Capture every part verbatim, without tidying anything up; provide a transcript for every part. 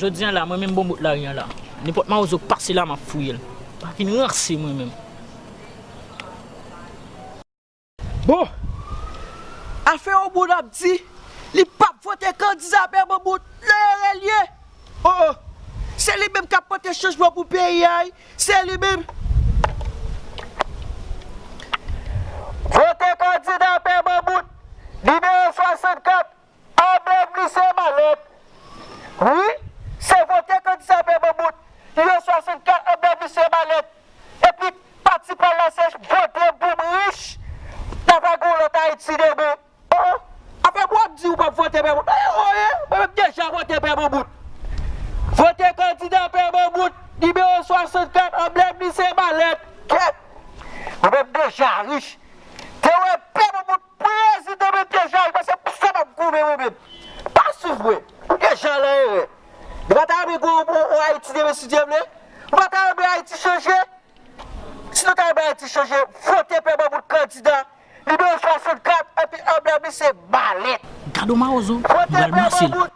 Jodi a la, mwen menm Bonbout lari a la. Nenpòt mawozo k pase la, m ap fouye l. Pa vin ranse mwen menm. Bon, afè yon moun ap di, li p ap vote kandida Pè Bonbout, nan erè l ye. Oh, oh. Se li menm k ap pote chanjman pou peyi a, wi. Se li menm. Vote kandida Pè Bonbout, nimewo swasannkat, anblèm li se malèt. Wi, se vote kandida Pè Bonbout, nimewo swasannkat, anblèm li se malèt. Epi, pati pa l la se vote pou m rich, n a va gen yon lòt Ayiti demen. Oh, oh. Afè pou w ap di ou p ap vote Pè Bonbout. Mwen menm deja vote Pè Bonbout. Vote kandida Pè Bonbout, nimewo swasannkat, anblèm li se malèt. Kèt! Mwen menm deja rich. Te wè Pè Bonbout prezidan, mwen deja rich. Paske pou sa m ap goumen mwen menm. Pa swiv mwen. Ou deja nan erè. Nou pa ta renmen gen yon bon Ayiti demen si Dye vle. Nou pa ta renmen Ayiti chanje. Si nou ta renmen Ayiti chanje, vote Pè Bonbout kandida nimewo swasannkat, epi anblèm li se malèt. Gad yon mawozo, m pral mase l. Vote Pè Bonbout,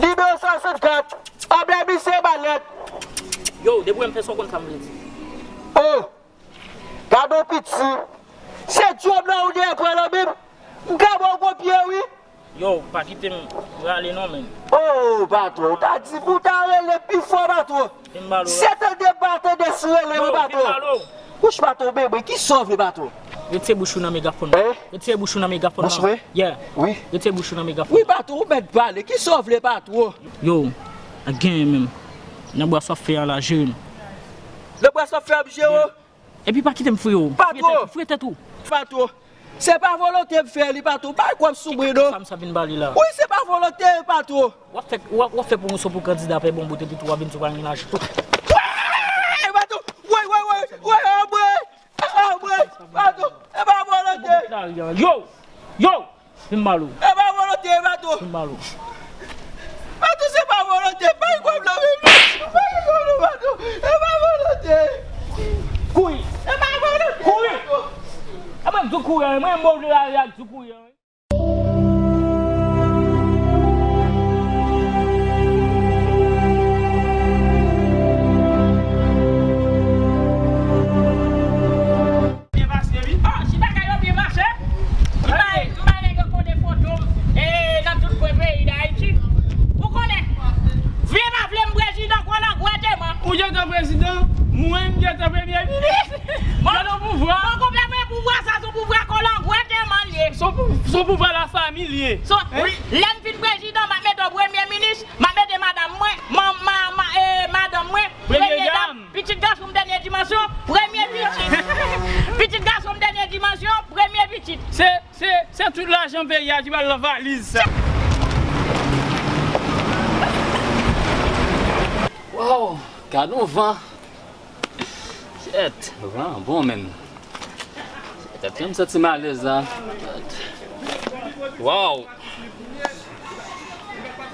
nimewo swasannkat, anblèm li se malèt. Yo, depi w wè m fè sa, w konn sa m vle di. Oh, gad yon piti. Se djòb la ou genyen pran nan men m. M ka ba w gwo pye, wi. Yo, pa kite m rale non, menn. Oh, patwon, ou ta di pou w ta rele pi fò, patwon. Vin ba l ou. Se tande m pa tande si w rele, wi, patwon. Yo, vin ba l ou. Wouch, patwon, men mwen, ki sa w vle, patwon? Retire bouch ou nan megafòn nan. Hein? Retire bouch ou nan megafòn nan. Bouch mwen? Yeah. Wi. Retire bouch ou nan megafòn nan. Wi, patwon, ou mèt pale. Ki sa w vle, patwon? Yo, a genyen menm. Nan bras w ap fè a la, jere m. Nan bras w ap fè a, m jere w? Epi pa kite m fouye w. Patwon! Fouye tèt ou, fouye tèt ou. Patwon! Se pa volonte m fè li, patwon. Pa kwè m sou mwen, non. Sa m sa vin ba li la. Wi, se pa volonte, patwon. W ap fè, w ap, w ap fè pwomosyon pou kandida Pè Bonbout epi tou w ap vin sou pa gen lajan. Wè! Patwon! Wè, wè, wè! Wè, anmwe! Anmwe! Patwon! Se pa volonte! Yo! Yo! Vin ba l ou. E pa volonte, patwon. Vin ba l ou. Patwon, se pa volonte. Pa gen pwoblèm, patwon. Pa gen pwoblèm, patwon. E pa volonte. Kouri. E pa volonte, patwon. Kouri. A mwen, m di w kouri, wi. Mwen, m bon vle lari a, di w kouri, wi. Byen pase, wi. Oh, si bagay yo byen mache. M bay, m bay nèg yo kode foto m, e, nan tout kwen peyi Dayiti. Ou konnen, vle pa vle, m prezidan, kòlangwèteman. Ou gentan prezidan, mwen m gentan premye minis. Bon, gade yon pouvwa. Bon, konpè mwen, pouvwa sa, se yon pouvwa kòlangwèteman l ye. Se yon pou-, se yon pouvwa lafanmi l ye. Hein? Lè m fin prezidan, m ap mete w premye minis, m ap mete madanm mwen, ma-, ma-, ma-, e, madanm mwen, premye dam. Pitit gason m dènye dimansyon, premye pitit. Pitit gason m dènye dimansyon, premye pitit. Se, se, se tout lajan peyi a ki pral nan valiz sa. Waw, gad yon van. Shit, van an bon, menn. Shit, m santi m alèz la. Waw.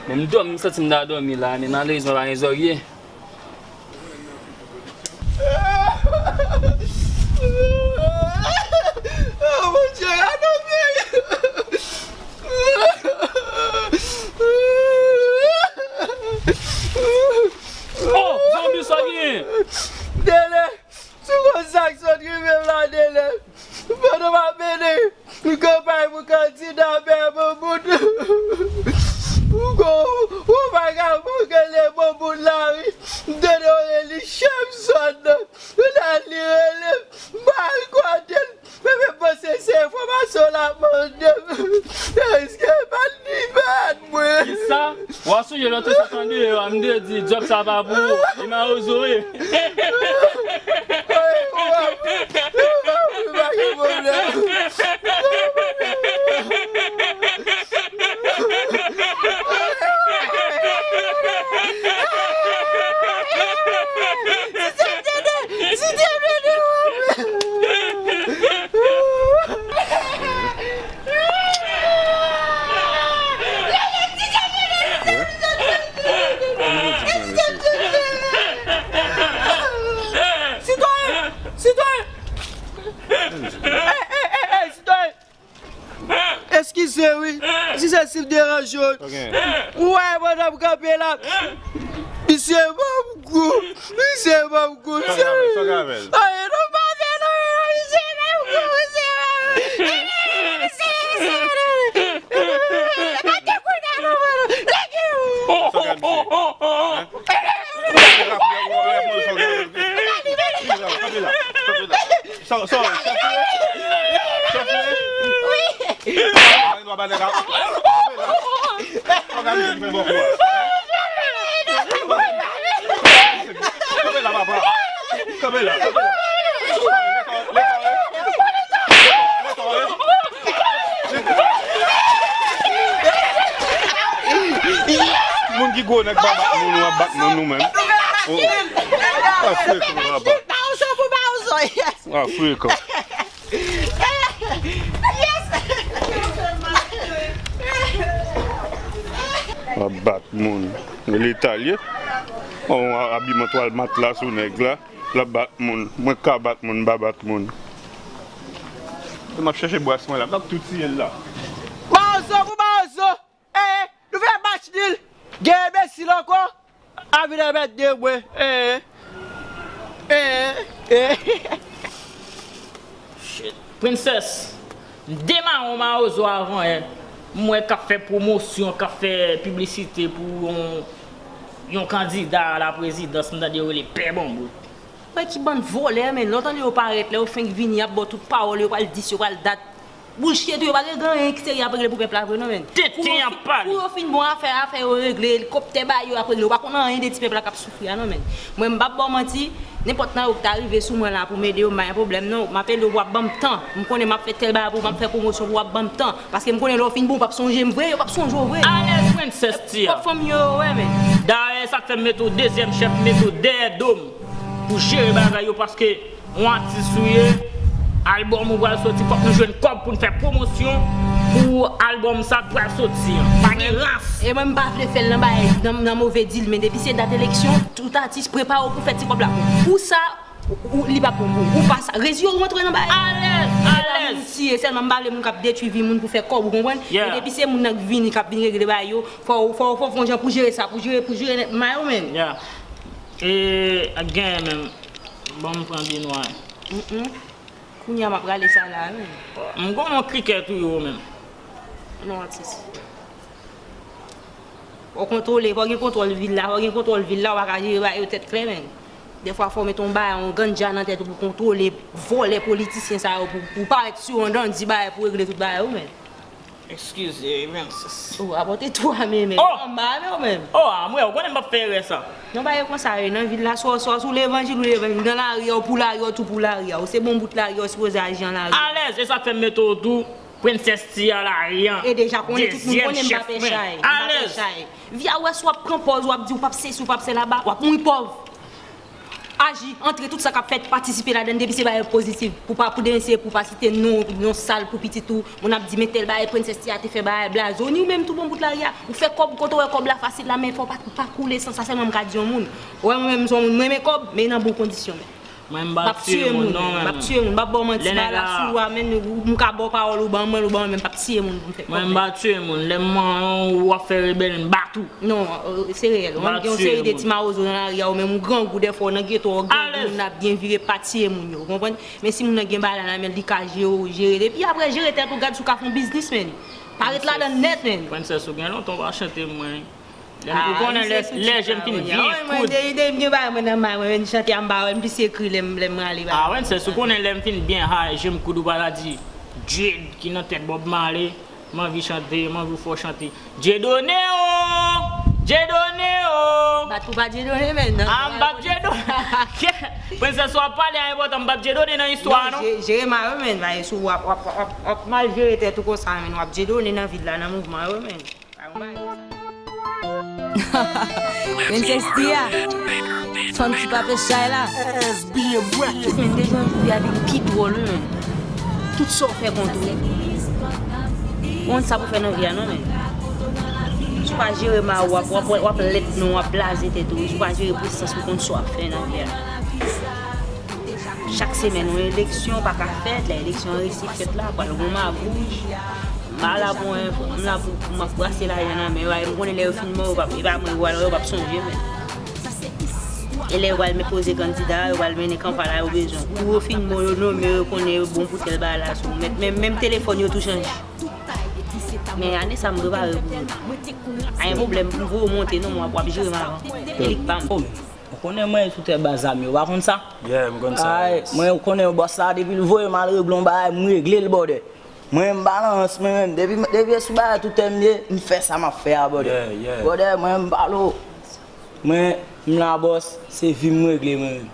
Menm dòmi, m santi m ta dòmi la, men malerezman pa gen zòrye. Oh, Bondye, gade yon peyi. Oh, zanmi, sa gen? Dele, sou konsa k sot rive m la, Dele. Pandan m ap mennen kanpay pou kandida Pè Bonbout, yon vagabon k rele Bonbout la, wi. M tande yo rele li Chèf Zòn nan. Kounye a li rele m, m al kote l. Men, men panse se enfòmasyon l ap mande m. Èske pa t li mèt mwen? Kisa? W a sonje lòt jou sa tande, m te di djòb sa pa pou ou. Li mawozo ye. Sitwayen! Sitwayen! Ey, ey, ey, ey, sitwayen! Eskize wi, eskize si m deranje w. Ou wè pandan m kanpe la, Misye pa m gou. Misye pa m gou. Sa ka fè, sa ka fè. Ay, non, pa fè, non, non, misye pa m gou, misye pa m gou. Misye, misye, misye, misye. Mete kounye a, non, non, non. Nèg yo. Sa ka fè, misye? Hein? Kanpe la, kanpe la, kanpe la. Sa, sa, sa fouye? Sa fouye? Wi. Sa fouye? Kanpe la. Kanpe la. Kanpe la, papa. Kanpe la, kanpe la. Moun ki gwo nèg pa bat moun, w ap bat moun ou menm. Oh, oh. Sa fouye, papa. Mawozo pou Mawozo, yes. Sa frekan. Yes. W ap bat moun. Leta l ye. On abiman twal matla sou nèg la. L ap bat moun. Mwen ka bat moun, m pa bat moun. M ap chèche bras mwen la. M ap tou tiye l la. Mawozo pou Mawozo. Eh, nou fè match nil. Gen enbesil ankò. Abinader mèt de mwen. Eh, eh, eh. Shit. Princess, m demare yon mawozo avan yè. M wè k ap fè pwomosyon, k ap fè piblisite pou yon, yon kandida a la prezidans, m tande yo rele Pè Bonbout. Wè ki bann vòlè, men, lè w tande yo parèt, lè yo fenk vini, y ap ba w tout pawòl, yo pral dis, yo pral dat. Boul chye tou, yo pa gen, gen anyen eksteryè ap regle pou pèp la vre non, men. Tenten ap pale. Kou yo fin bon, afè, afè yo regle, elikoptè ba yo ap regle, yo pa konn anyen de ti pèp la k ap soufri a non, men. Mwen, m p ap ba w manti, nenpòt nan yo ki ta rive sou mwen la pou m ede yo, m pa gen pwoblèm non, m ap ede w, w ap ban m tan. M konnen m ap fè tèl bagay pou w, m ap fè pwomosyon pou w, w ap ban m tan. Paske m konnen lè w fin bon, w p ap sonje m vre, yo p ap sonje w vre. Alèz Princess Tia. Pwòp fanm yo, yo wè, men. Dayè, sa k fè m mete w dezyèm chèf, m mete w dèyè do m pou jere bagay yo, paske yon atis ou ye, albòm ou pral soti, fòk nou jwenn kòb pou n fè pwomosyon pou albòm sa k pral soti an. Pa gen rans. E mwen, m pa vle fè l nan bagay, nan, nan move dil, men depi se dat eleksyon, tout atis prepare w pou fè ti kòb la. Ou sa, ou, ou, li p ap bon pou ou. Ou pa sa. Reziye w rantre nan bagay. Alèz, alèz. Moun tiye, sèlman m pa vle moun k ap detwi vi moun pou fè kòb, ou konprann? Yeah. Men depi se moun nan k vini, k ap vin regle bagay yo, fò, fò, fò, fò w fè yon jan pou jere sa, pou jere, pou jere nèt may ou, men. Yeah. E, ak genyen menm. Ban m pran de nwa. Mm-mm. Kounye a m ap rale sa la, wi. M gon yon krikè tou yo menm. Non, atis. Fò w kontwole, fò w gen kontwòl vil la, fò w gen kontwòl vil la, w pa ka jere bagay yo tèt klè, men. Dèfwa, fò w mete yon bagay, yon ganja nan tèt ou pou kontwole vòlè politisyen sa yo, pou, pou parèt sou yon dan, di bagay pou regle tout bagay yo, men. Eskize, men. Oh, apòte twa men, men. Oh! Anba men, ou menm. Oh, a, mwen, ou konnen m p ap fè erè sa. Non, pa gen konsa, wi. Nan vil la, swa, swa sou levanjil, ou levanjil. Nan lari a, ou pou lari a, ou tou pou lari a. Ou se bon bout lari a, ou sipoze aji an lari. Alèz, e sa k fè m mete w tou, Princess Tia lari an. E deja konnen tout moun konnen m pa fè chay. M pa fè chay. Vi a, ou wè, si w ap pran pòz, w ap di w p ap sesi, w p ap sela, w ap mouri pòv. Aji, antre, tout sa k ap fèt, patisipe ladan, depi se bagay pozitif. Pou pa, pou demen se, pou pa site non, non sal pou pitit ou, moun ap di, men tèl bagay, Princess Tia te fè bagay, blaze w, ni ou menm tou bon bout lari a. Ou fè kòb, kote w wè kòb la fasil la, men fò w pa, pa koule san sa, sèlman m ka di yon moun. Ou wè mwen menm, m se yon moun, mwen renmen kòb, men nan bon kondisyon, men. Mwen, m pa ap tiye moun, non, men. M p ap tiye moun, m p ap ba w manti, bagay la sou ou a, men, ou, m ka ba w pawòl, ou ban mwen l, ou ban mwen, men m p ap tiye moun pou m fè kòb, men. Mwen, m pa tiye moun, lè m manyen w, w ap fè rebèl, m bat ou. Non, euh, se reyèl. Ou gen yon seri de ti mawozo nan lari a, ou menm ou grangou, dèfwa w nan geto a, ou grangou, moun ap byen vire, pa tiye moun yo, ou konprann? Men si moun nan gen bagay la nan men l, li ka jere w, jere. Epi apre, jere tèt ou, gad si w ka fè yon biznis, men. Pa ret ladan nèt, men. Princess, ou gen lontan w pa chante mwen. Lè m, ou konnen lè, lè je m fin byen koud. Mwen, de, de, m gen bagay mwen nan may mwen, men chante a m pa wè, m plis ekri lè m, lè m rale bagay. Ah, Princess, ou konnen lè m fin byen high, je m koud, ou pa ta di, Jade ki nan tèt Bob Marley. M anvi chante, m anvi w fè w chante. Dieudonné o! Dieudonné o! Bat ou pa Dieudonné, men, non. Ah, m bat Dieudonné. Princess, w ap pale a enpòtan, m bat Dieudonné nan istwa a, non. Je-, jere may ou, men, bay sou w ap, w ap, w ap, w ap mal jere tèt ou konsa, men, w ap Dieudonné nan vil la, nan mouvman yo, men. Pa yon bagay konsa. Princess Tia, fanm ki pa fè chay la. S B M Records. Men deja yon jou a vin pi dwòl, wi, men. Tout sa w fè kontou. Ou konn sa pou fè nan vi a, non, men. Si w pa jere may ou, w ap, w ap, w ap lèd, non, w ap blaze tèt ou. Si w pa jere presans ou, konn sa w ap fè nan vi a. Chak semèn, yon eleksyon pa ka fèt. Lè eleksyon an resi fèt la, pral gon magouy. M pa la pou enfo, m la pou, pou m ap brase lajan nan men yo. M konnen lè yo fin mò, yo p ap, e pa mwen yo, yo p ap sonje, men. E lè yo pral men poze kandida, yo pral mennen kanpay la yo bezwen. Kou yo fin bon, yo nonmen, yo konnen yo bon pou tèl bagay la sou mèt. Men menm telefòn yo tou chanje. Men ane sa m prepare pou yo. Pa gen pwoblèm, m voye w monte non, w ap, w ap jere m avan. E li k pa m. Ou konnen mwen sou tèt baz la, men ou pa konn sa? Yeah, m konn sa. Ay, mwen ou konnen bòs la depi l voye m al regle yon bagay, m regle l, brother. Mwen m balans, mwen menm, depi, depi e sou bagay tout tèm ye, m fè sa m ap fè a, brother. Yeah, yeah. Brother, mwen m pale w. Mwen, m la bòs, se vi m regle mwen menm.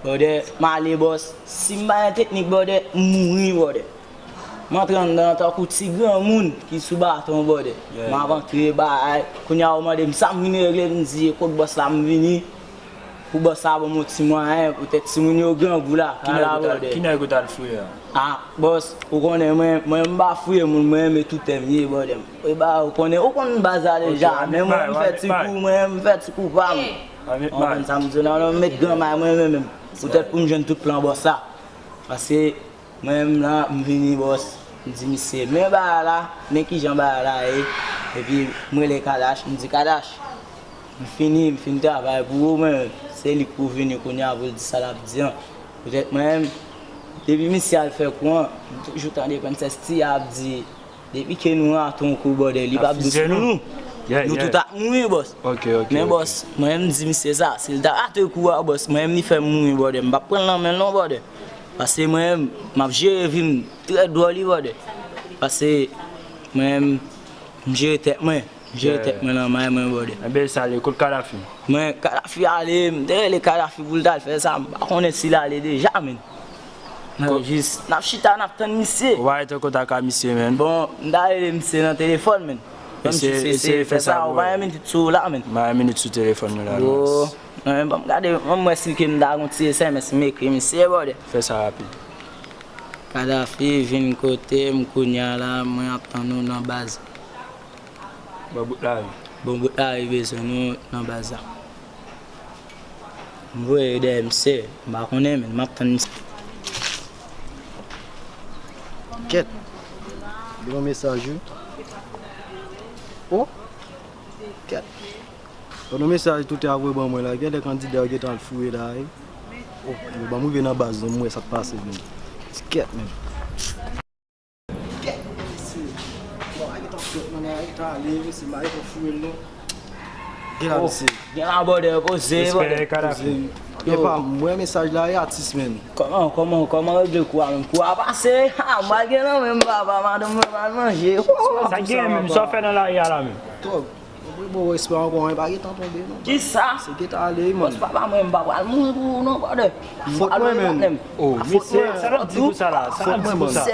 Brother, m ale bòs, si m pa gen teknik, brother, m mouri, brother. M antre anndan tankou ti granmoun ki sou baton, brother. Yeah, m ap antre, bagay. Kounye a, yo mande m sa m vin regle, m di, kot bòs la m vini. Pou bòs la ban m yon ti mwayen, poutèt timoun yo grangou la, ala brother. Ki nèg ou t al fouye a? Ah, bòs, ou konnen mwen, mwen m pa fouye moun, mwen renmen tout tèm ye, brother. E ba, ou konnen, ou konn baz la deja, men mwen m fè ti kou, mwen m fè ti kou pa m. Ou konn sa m di w la, non, m met gran may mwen menm, poutèt pou m jwenn tout plan bòs la. Paske mwen menm la, m vini bòs, m di misye, men bagay la, men kijan bagay la ye, epi m rele Kadash, m di Kadash, m fini, m fin travay pou ou, men se li k pou vini kounye a pou l di sa l ap di an. Poutèt mwen menm, depi misye al fè kou an, m toujou tande Princess Tia ap di, depi ke nou rate yon kou, brother, li p ap dous pou nou. Nou tout ap mouri, bòs. Men bòs, mwen menm m di misye sa, si l ta rate kou a, bòs, mwen menm li fè m mouri, brother, m p ap pran l nan men l non, brother. Paske mwen menm, m ap jere vi m trè dwòl wi, brother. Paske mwen menm, m jere tèt mwen. M jere tèt mwen nan may mwen, brother. Enben, sa ale, kot Kadafi? Mwen, Kadafi ale, m te rele Kadafi pou l t al fè sa, m pa konnen si l ale deja, men. Jis, n ap chita, n ap tann misye. Ou pa rete an kontak ak misye, men? Bon, m ta rele misye nan telefòn, men. Ban m jis eseye fè sa, ou pa gen minit sou ou la, men. M pa gen minit sou telefòn mwen la, non. Bon, ban m gade, ban m wè si ke m ta gon ti S M S m ekri misye, brother. Fè sa rapid. Kadafi vin kote m kounye a la, mwen ap tann ou nan baz. Bon bout lari. Bon bout lari bezwen nou nan baz la. M voye dèyè misye, m pa konnen, men m ap tann misye. Kèt. Gen yon mesaj wi. Oh. Kèt. Bon, yon mesaj tout a voye ban mwen la. Gen de kandida yo gentan al fouye la wi. Oh, yo ban m rive nan baz non, m wè sa k pase menm. Kèt menm. Kèt, mesye. Bon, a gentan fèt, man, a gentan ale, mesye, m a gentan foure l non. Gen la, mesye. Gen la, brother, poze, brother. Respè, Kadafi. Yo pa, m wè mesaj la, e atis, men. Kòman, kòman, kòman regle kou a, menm? Kou a pase, ha, m al gen nan menm, papa, madanm mwen pral manje. Sa gen menm, sa w fè nan lari a la menm? Twòp. Mwen bon respè ankò, mwen pa gentan tonbe non. Kisa? Se gentan ale wi, man. Bòs papa mwen, m pa pral mouri pou ou non, brother. Fòt mwen menm. Oh, mesye, sa n ap di pou sa la? Sa n ap di pou sa?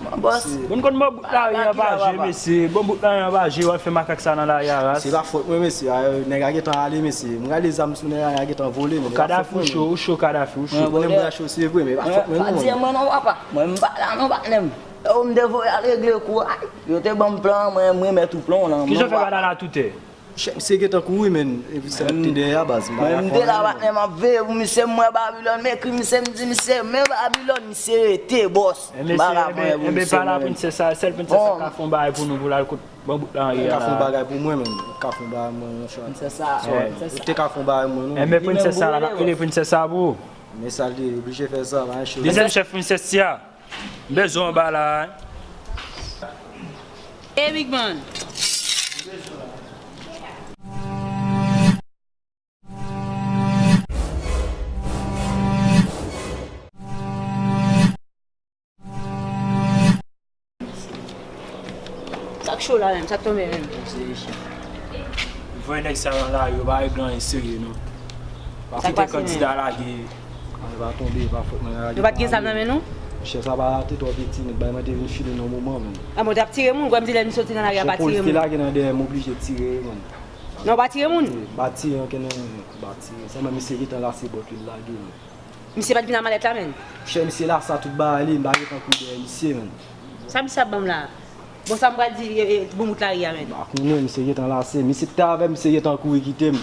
Bòs. Bon, konn bon bout lari an pa jwe, mesye. Bon bout lari an pa jwe, w al fè makak sa nan lari a ras. Se pa fòt mwen, mesye. Nèg la gentan ale, mesye. M gade zam sou nèg la, nèg la gentan vole, men. Kadafi, ou cho, ou cho, Kadafi, ou cho. Konnen bra cho, se vre, men pa fòt mwen non. Pa di mwen non, papa. Mwen m pa la non, patnè m. Yo, m te voye al regle kou a. Yo te ban m plan an, mwen, m remèt ou plan w lan. Kijan w fè pa t al atoutè? Chèf, misye gentan kouri, men. Epi sa te dèyè a, baz. Mwen, m te la, patnè, m ap veye pou misye, m wè Babilòn, m ekri misye, m di misye, men Babilòn, misye rete, bòs. M pa ka fè anyen pou misye, mwen menm. Enben, pa la, prensès sa, sèl prensès sa k ka fè yon bagay pou nou, pou l al kot bon bout la, an ye la. Ka fè yon bagay pou mwen, men. Ka fè yon bagay mwen, monchè. Prensès sa, prensès sa. Ou te ka fè yon bagay mwen, non. Enben, prensès sa, la, k ap rele prensès sa pou ou. Men sa, li oblije fè sa, pa yon chòz. Dezyèm chèf, prensès Tia. M bezwen w anba la, wi. Hey, Big Man. Sa k cho la menm? Sa k tonbe menm? Voye nèg sa yo nan lari, yo pa regle anyen serye non. Pa koute kandida lage. Mwen pa tonbe, pa fòt mwen lage. Nou pa t gen zam nan men nou? Chèf sa pa rate twò piti, nèg bay mwen te vin file nan moman menm. A bon, w t ap tire moun, ou kwè m di lè m soti nan lari a pa tire moun? Fon polis te lage nan dèyè m, oblije tire wi, man. Non, w pa tire moun? M pa tire ankenn moun, m pa tire. Sèlman misye gentan lase bòt li, l lage, man. Misye pa t vin a malèt la, menn? Chè, misye lase tout bagay li, m pa gentan kouri dèyè misye, menn. Sa misye ap ban m la? Bon, sa m pral di, e, e, bon bout lari a, menn? M pa konnen, misye gentan lase. Misye t te avè m, misye gentan kouri kite m.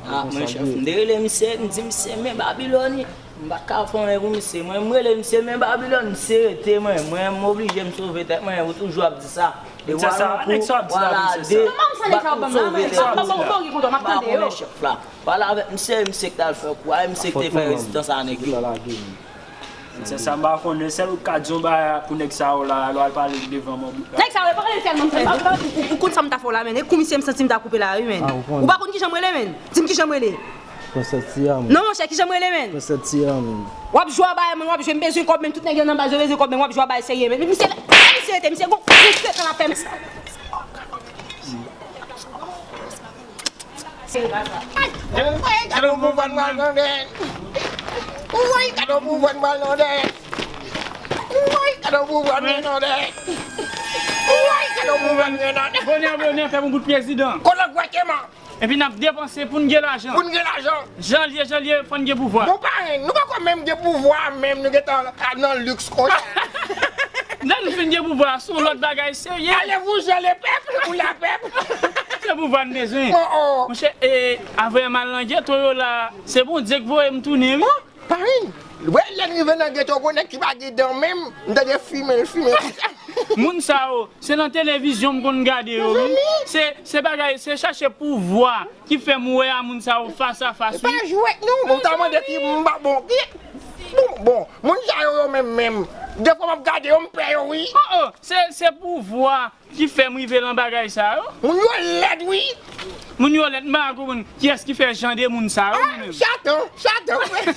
A, mwen chèf, m te rele misye, m di misye, men Babilòn, m pa t ka fè anyen pou misye. Mwen, m rele misye, men Babilòn, misye rete, mwen. Mwen, m oblije m sove tèt mwen, ou toujou ap di sa. Princess sa, nèg sa ap di la, princess sa. Kòman m sa nèg sa ap ban m la, men m ap ban m bòri kontan, m ap tande yo. Pale avèk misye, misye ki t al fè kou a, misye ki te fè rezistans a nèg yo. Princess sa, m pa konnen, sèl ou ka di yon bagay pou nèg sa yo la, lè w al pale devan mwen. Nèg sa yo, e pa pale sèlman, m fè, ou, ou, ou konn sa m ta fè w la, men, e kou misye m santi m ta koupe la, wi, men. Ou pa konn kijan m rele, men. Di m kijan m rele. Princess Tia, men. Non, monchè, kijan m rele, men? Princess Tia, men. W ap jwe a bay, men, w ap jwe, m bezwen kòb, men, tout nèg yo nan baz yo bezwen kòb, men, w ap jwe a bay serye, men. Misye, misye rete, misye gon, misye kan ap fè m. Woy, gade yon pouvwa n pral nan dèyè. Woy, gade yon pouvwa n pral nan dèyè. Woy, gade yon pouvwa n pral nan dèyè. Woy, gade yon pouvwa n pral nan dèyè. Bonè, bonè, fè m yon bout prezidan. Kolòk gwatèman. Epi n ap depanse pou n gen lajan. Pou n gen lajan. Jan l ye, jan l ye, fò n gen pouvwa. Bon, parenn, nou poko menm gen pouvwa, menm nou gentan nan liks konsa. Lè nou fin gen pouvwa, se yon lòt bagay serye. Allez-vous-en, le peuple ou la peuple? Se pouvwa n bezwen. Oh, oh. Monchè, e, avè m al nan geto yo la, se Bondye k voye m tounen, wi. Parenn, wè, lè n rive nan geto, gon nèg ki pa gen dan menm, m tande fimen l fimen konsa. Moun sa yo, se nan televizyon m konn gade yo, wi. Se, se bagay, se chache pouvwa ki fè m wè a moun sa yo fas a fas, wi. E pa jwèt, non, bon, ta mande ki m pa bon. Bon, bon, moun sa yo, yo menm, menm. Defwa m ap gade yo, m pè yo, wi. Oh, oh, se, se pouvwa ki fè m rive nan bagay sa yo. Moun yo lèd, wi. Moun yo lèd, m pa konprann kiyès ki fè jan de moun sa yo, menm. Satan, Satan, frè.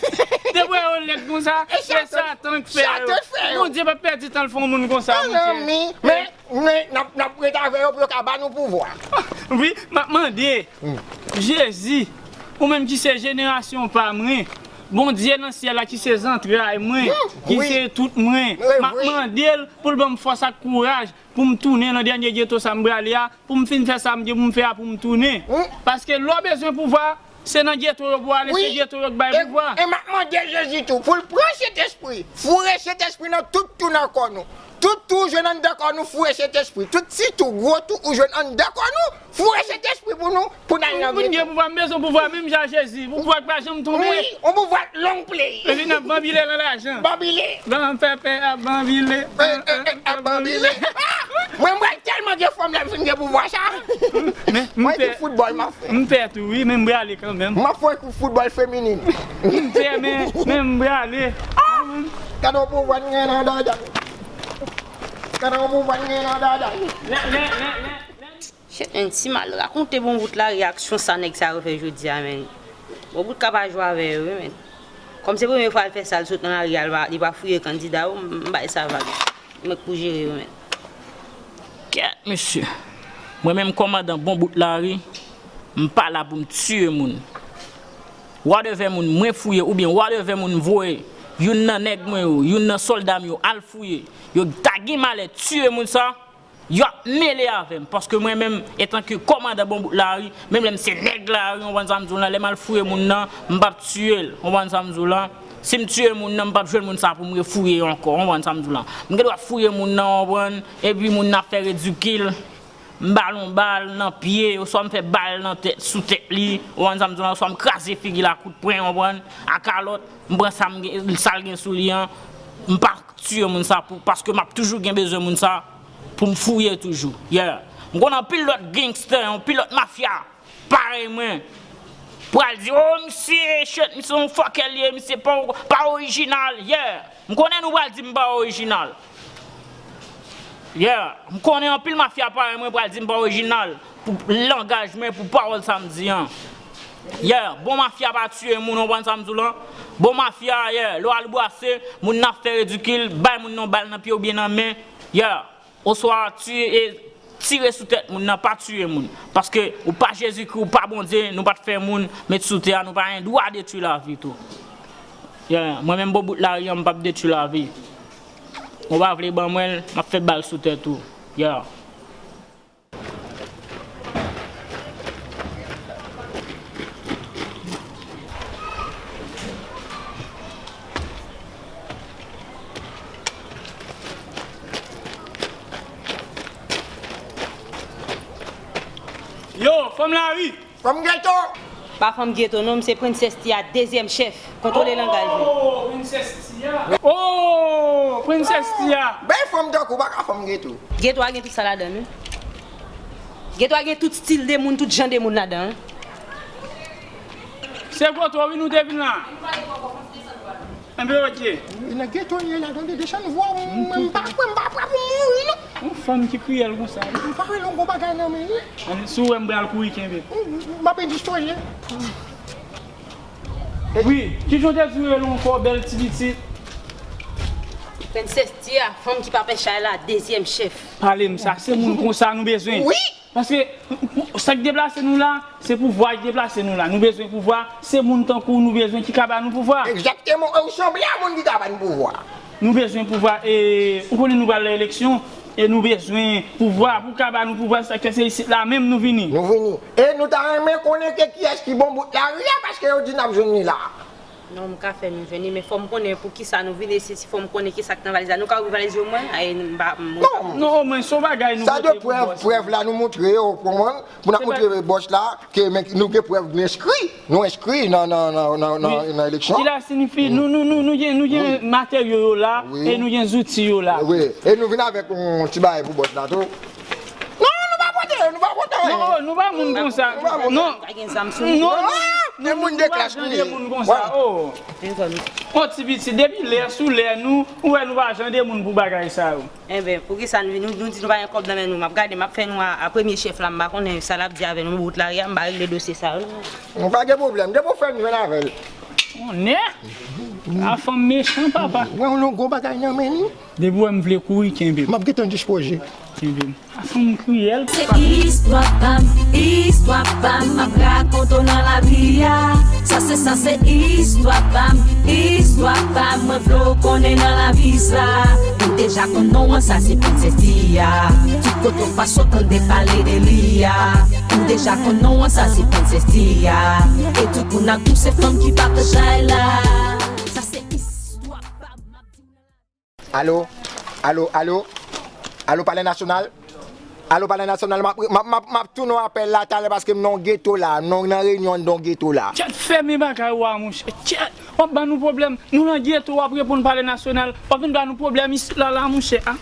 Te wè yo lèd konsa, se Satan k fè yo. Satan k fè yo. Bondye p ap pèdi tan l fè yon moun konsa, monchè. Men, men, n ap, n ap ret avè yo pou yo ka ba nou pouvwa. Wi, m ap mande, Jezi, ou menm ki se jenerasyon pa mwen, Bondye nan syèl la ki se zantray mwen, ki se tout mwen, m ap mande l pou l ban m fòs ak kouraj pou m tounen nan dènye geto sa m prale a, pou m fin fè sa m gen pou m fè a pou m tounen. Paske lè w bezwen pouvwa, se nan geto yo pou w ale, se geto yo k bay pouvwa. E m ap mande Jezi tou, pou l pran Sentespri, foure Sentespri nan tout twou nan kò nou. Tout twou ou jwenn anndan kò nou, foure Sentespri. Tout ti twou, gwo twou ou jwenn anndan kò nou, foure Sentespri pou nou, pou n al nan geto. Pou n gen pouvwa, m bezwen pouvwa menm jan Jezi. Pouvwa k pa janm tonbe. Wi, yon pouvwa long play. Epi n ap banbile nan lajan. Banbile. Banm pèpè ap banbile. Ap banbile. Mwen, m pral tèlman gen fanm lè m fin gen pouvwa sa. Men, m pè. Mwen ki foutbòl m ap fè. M pè tou, wi, men m prale kanmenm. M ap fè foutbòl feminin. M pè, men, men m prale. Gade yon pouvwa n gen nan dada. Gade yon pouvwa n gen nan dada. Lè, lè, lè, lè, lè. Shit, men, si m al rakonte bon bout la, reyaksyon sa nèg sa yo fè jodi a, men. Bon bout ka pa jwe avè yo, wi, men. Kòm se premye fwa l fè sa, l sot nan lari a, li pa, li pa fouye kandida yo, m, m bay sa vag. Mwen k pou jere yo, men. Kèt, mesye. Mwen menm kòmandan bon bout lari, m pa la pou m tiye moun. Whatever moun mwen fouye oubyen whatever moun voye youn nan nèg mwen yo, youn nan sòlda m yo al fouye, yo ta gen malè tiye moun sa, y ap mele avè m, paske mwen menm, etanke kòmandan bon bout lari, menm lè m se nèg lari, w konprann sa m di w lan, lè m al fouye moun nan, m p ap tiye l, w konprann sa m di w lan. Si m tiye moun nan, m p ap jwenn moun sa pou m refouye ankò, w konprann sa m di w lan. M gen dwa fouye moun nan, w konprann, epi moun nan ap fè ridikil, m ba l yon bal nan pye, oswa m fè bal nan tèt, sou tèt li, w konprann sa m di w lan, oswa m kraze figi l a kout pwen, w konprann, a kalòt, m pran sa m gen, sa l gen sou li an, m pa tiye moun sa pou, paske m ap toujou gen bezwen moun sa pou m fouye toujou. Yeah. M konn anpil lòt gangster, anpil lòt mafya parèy mwen pral di, "Oh, misye, shit, misye yon fucker li ye, misye pa, pa orijinal." Yeah. M konnen nou pral di m pa orijinal. Yeah. M konnen anpil mafya parèy mwen pral di m pa orijinal pou langaj mwen, pou pawòl sa m di an. Yeah, bon mafya pa tiye moun, w konprann sa m di w lan? Bon mafya, yeah, lè w al bwase, moun nan ap fè ridikil, bay moun nan bal nan pye oubyen nan men, yeah, oswa tiye, e tire sou tèt moun nan, pa tiye moun. Paske ou pa Jezikri, ou pa Bondye, nou pa t fè moun, met sou tè a, nou pa gen dwa detwi lavi tou. Yeah, mwen menm bon bout lari an, m p ap detwi lavi. Ou pa vle ban mwen l, m ap fè bal sou tèt ou. Yeah. Yo, fanm lari! Fanm geto! Pa fanm geto non, m se Princess Tia, dezyèm chèf. Kontwole langaj ou. Oh, Princess Tia. Oh, Princess Tia. Ben fanm tankou w pa ka fanm geto. Geto a gen tout sa ladan l, wi. Geto a gen tout stil de moun, tout jan de moun ladan l. Se kote w wi nou te vin la. Enben, ok. Nan geto n ye la, tande, desann vwa w, mwen, m pa kwè, m pa prè pou m mouri, non. Yon fanm ki kriyèl konsa. M pa wè l yon gwo bagay nan men li. Ann, si w wè m pral kouri, kenbe. M ap endistwaye. Wi, kijan w te di w rele ankò, bèl ti pitit? Prensès Tia, fanm ki pa pè chay la, dezyèm chèf. Pale m sa, se moun konsa nou bezwen. Wi! Paske, sa k deplase nou la, se pouvwa ki deplase nou la. Nou bezwen pouvwa, se moun tankou w nou bezwen ki ka ba nou pouvwa. Egzakteman, e w sanble a moun ki ka ba nou pouvwa. Nou bezwen pouvwa, e, ou konnen nou pral nan eleksyon, e nou bezwen pouvwa, pou ka ba nou pouvwa, sa k fè se isit la menm nou vini. Nou vini. E nou ta renmen konnen ke kiyès ki bon bout lari a, paske yo di n ap jwenn li la. Non, m ka fè nou jwenn li, men fò m konnen pou kisa nou vini isit, si fò m konnen kisa k nan valiz la. Nou ka ouvri valiz yo mwen, ay, m pa, m, Non. Non, omwen, se yon bagay nou pote pou bòs. Sa de prèv, prèv la nou montre yo, konprann? Pou n ap montre bòs la ke men nou gen prèv nou enskri, nou enskri nan, nan, nan, nan, nan, nan eleksyon. Kila siyifi, nou, nou, nou, nou gen, nou gen materyo yo la, e nou gen zouti yo la. Wi, e nou vin avèk yon ti bagay pou bòs la tou. Non, nou pa pote, nou pa pote anyen. Non, nou pa moun konsa. Nou pa moun. Non. Pa gen zam sou nou. Non, non, non, nou pa jan de moun konsa. Oh. Yon ti pitit, depi lè sou lè nou, ou wè nou pa jan de moun pou bagay sa yo. Enben, poukisa nou, nou, nou di nou pa gen kòb nan men nou? M ap gade, m ap fè nou a, a premye chèf la, m pa konnen sa l ap di avè nou, bout lari a, m pa regle dosye sa yo, non. Nou pa gen pwoblèm, depi w fè m jwenn avè l. Onè! A fanm mechan, papa. Mwen, yon gwo bagay nan men li. Depi w wè m vle kouri, kenbe m. M ap gentan dispoze. Kenbe m. A fanm kriyèl, papa. Se istwa pa m, istwa pa m, m ap rakonte w nan lavi a. Sa se, sa se istwa pa m, istwa pa m, mwen vle w konnen nan lavi sa. Ou deja konn non an, sa se Prensès Tia. Tout kote w pase w tande pale de li a. Ou deja konn non an, sa se Prensès Tia. E tout moun ap di w se fanm ki pa pè chay la. Sa se istwa pa m, m ap di w nan lavi. Alo? Alo, alo? Alo, Palè Nasyonal? Alo, Palè Nasyonal, m ap, m ap, m ap, m ap tounen apèl la talè paske m nan yon geto la, m nan, nan reyinyon anndan yon geto la. Kèt, fèmen bagay ou a, monchè. Kèt, w ap ban nou pwoblèm. Nou nan geto, w ap reponn Palè Nasyonal. W ap vin ban nou pwoblèm isit la, la, monchè, a.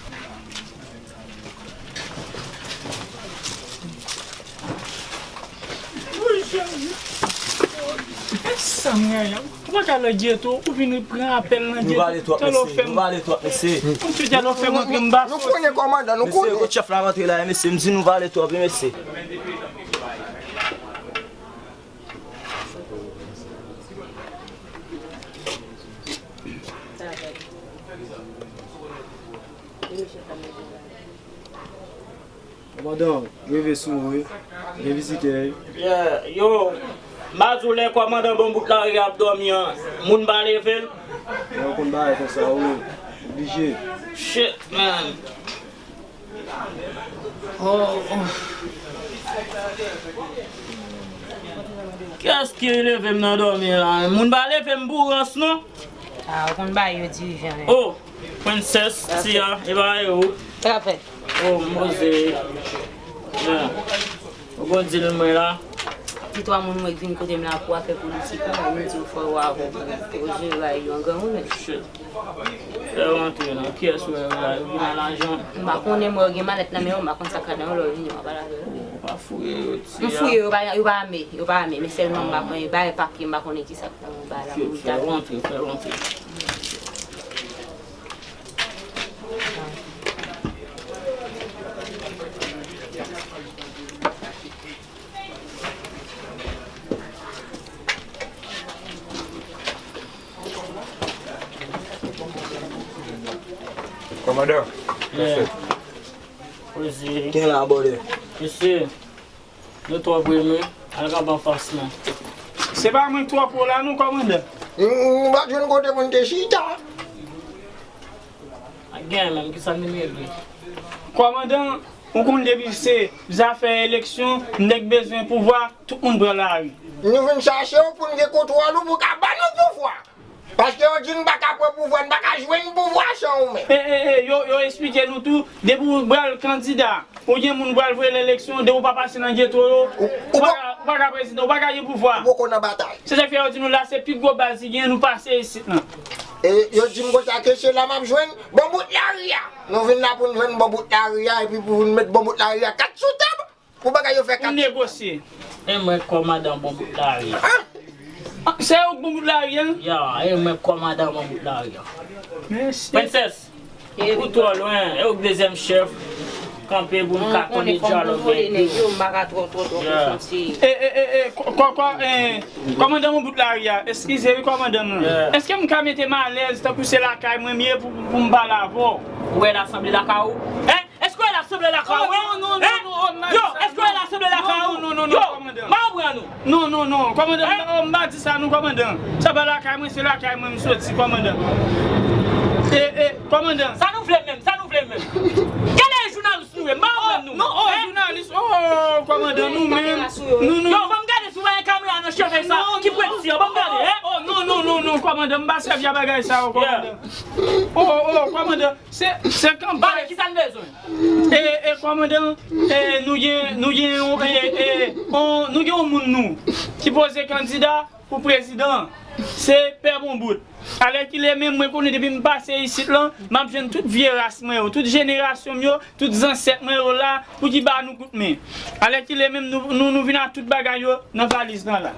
Woy, Jezi. E sa m genyen? Ou pa ka nan geto, ou vin pran apèl nan geto. Nou pale twòp, mesye. Nou pale twòp, mesye. Ou te di alò fè m antre m ba fòs. Nou konnen kòmandan, nou konnen. Mesye, kote chèf la rantre la, mesye, m di nou pale twòp, mesye. Kòmandan, leve sou ou, wi. Gen vizitè, wi. Yeah, yo, m pa di w lè kòmandan bon bout lari a ap dòmi an, moun pa leve l? Yo konn bagay konsa, wi. Oblije. Shit, man. Oh, oh. Kiyès ki leve m nan dòmi la? Moun pa leve m pou rans, non. Ah, ou konn bagay yo dirijan, wi. Oh, Prensès Tia, e pa yo. Sa k ap fèt? Oh, m poze. Yeah. Ou konn di l mwen la. Ti twa moun mwen k vin kote m la pou afè politik, mwen di w fò w avè w pou, pou jere bagay yo an granmoun. Shit. Fè rantre non. Kiyès ou wè yo la? Yo vin a lajan. M pa konnen, mwen, yo gen malèt nan men yo, m pa konn sa k ladan yo, lè yo vini, m pa pale avè yo. Ou pa fouye yo, ti a. M fouye yo, yo pa, yo pa ame, yo pa ame, men sèlman m pa konnen, bagay papye, m pa konnen kisa k nan bagay la pou yo ta. Fè rantre, fè rantre. Kòmandan, yeah. Poze. Ken la, bòdè? Mesye, nou twò pre, men al kanpe anfas non. Se pa mwen k twò pre la non, kòmandan. Nou, nou pa t jwenn kote pou n te chita. Ak gen menm, kisa n vin regle? Kòmandan, ou konn depi se zafè eleksyon, nèg bezwen pouvwa, tout moun pran lari. Nou vin chache w pou n gen kontwòl ou, pou w ka ban nou pouvwa. Paske yo di n pa ka pran pouvwa, n pa ka jwenn pouvwa san ou menm. E, e, e, yo, yo eksplike nou tou, depi w pral kandida, ou gen moun pral voye nan eleksyon, depi w pa pase nan geto yo, ou, ou pa ka, ou pa ka prezidan, ou pa ka gen pouvwa. Ou poko nan batay. Se sa k fè yo di nou la, se pi gwo baz ki gen, nou pase isit lan. E yo di m konsa ke se la m ap jwenn bon bout lari a. Nou vin la pou n jwenn bon bout lari a, epi pou n met bon bout lari a kat sou tab. Pou bagay yo fè kat. Pou negosye. E mwen kòmandan bon bout lari a. Ah, se ou k bon bout lari a? Ya, e mwen kòmandan bon bout lari a. Mèsi. Prensès, ou twò lwen, e ou k dezyèm chèf. Kanpe pou n ka konnen dyalòg nèg yo. M pa ka twò, twò, twò konsantre. E, e, e, e, kò, kò, kò, e, kòmandan bon bout lari a, eskize wi kòmandan m. Èske m ka mete m alèz tankou se lakay mwen m ye pou, pou m pale avè w? Ou wè l ap sanble lakay ou? Hein? Èske w wè l ap sanble lakay ou, hein? Non, non, non, non, non. Yo, èske w wè l ap sanble lakay ou? Non, non, non, non, kòmandan. M pa konprann ou. Non, non, non, kòmandan, m pa, m pa di sa non, kòmandan. Sa pa lakay mwen, se lakay mwen m soti, kòmandan. E, e, kòmandan. Sa nou vle menm, sa nou vle menm. Gade jounalis nou ye, m pa konprann nou. Non, oh, jounalis, oh, kòmandan, nou menm, nou, nou. Yo, ban m gade si w pa gen kamera nan cheve sa, ki pwenti an, ban m gade, hein? Oh, non, non, non, non, kòmandan, m pa sèvi a bagay sa yo, kòmandan. Oh, oh, kòmandan, se, se kanpay. Pale, kisa n bezwen? E, e, kòmandan, e, nou gen, nou gen yon, e, e, on, nou gen yon moun nou ki poze kandida pou prezidan. Se Pè Bonbout. Alèkile menm, mwen konnen depi m pase isit lan, m ap jwenn tout vye ras mwen yo, tout jenerasyon m yo, tout zansèt mwen yo la, pou ki ba nou kout men. Alèkile menm, nou, nou, nou vin ak tout bagay yo nan valiz lan la.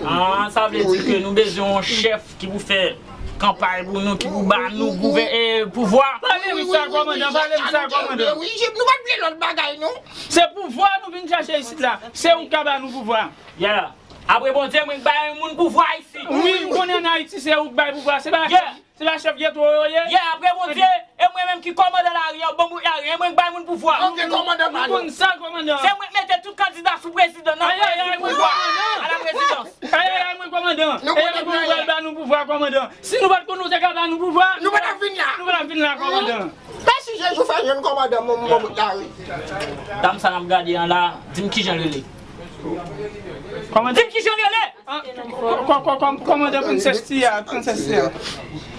Ah, sa vle di ke nou bezwen yon chèf ki pou fè kanpay pou nou, ki pou ba nou gouvè-, e, pouvwa. Pale m sa, kòmandan, pale m sa, kòmandan. Wi, nou pa t vle lòt bagay, non. Se pouvwa nou vin chache isit la. Se ou k ka ba nou pouvwa. Yeah. Apre Bondye, mwen k bay moun pouvwa isit. Wi, m konnen ann Ayiti, se ou k bay pouvwa. Se pa, se pa chèf geto yo ye? Yeah, apre Bondye, e mwen menm ki kòmandan lari an, bon bout lari an, e mwen k bay moun pouvwa. Ok, kòmandan pa nou. Nou konn sa, kòmandan. Se mwen k mete tout kandida sou prezidan nan pouvwa, a la prezidans. Ayayay, mwen kòmandan. E nou konn nou pral ba nou pouvwa, kòmandan. Si nou pa t konn nou te ka ba nou pouvwa, nou pa t ap vin la. Nou pa t ap vin la, kòmandan. Mèsi Jezi, ou fè jwenn kòmandan, mwen, mwen, mwen, la, wi. Dam sa n ap gade an la, di m kijan l rele. Kòmandan. Di m kijan l rele. Ah, kò-, kò-, kò-, kò-, kòmandan Prensès Tia, Prensès Tia.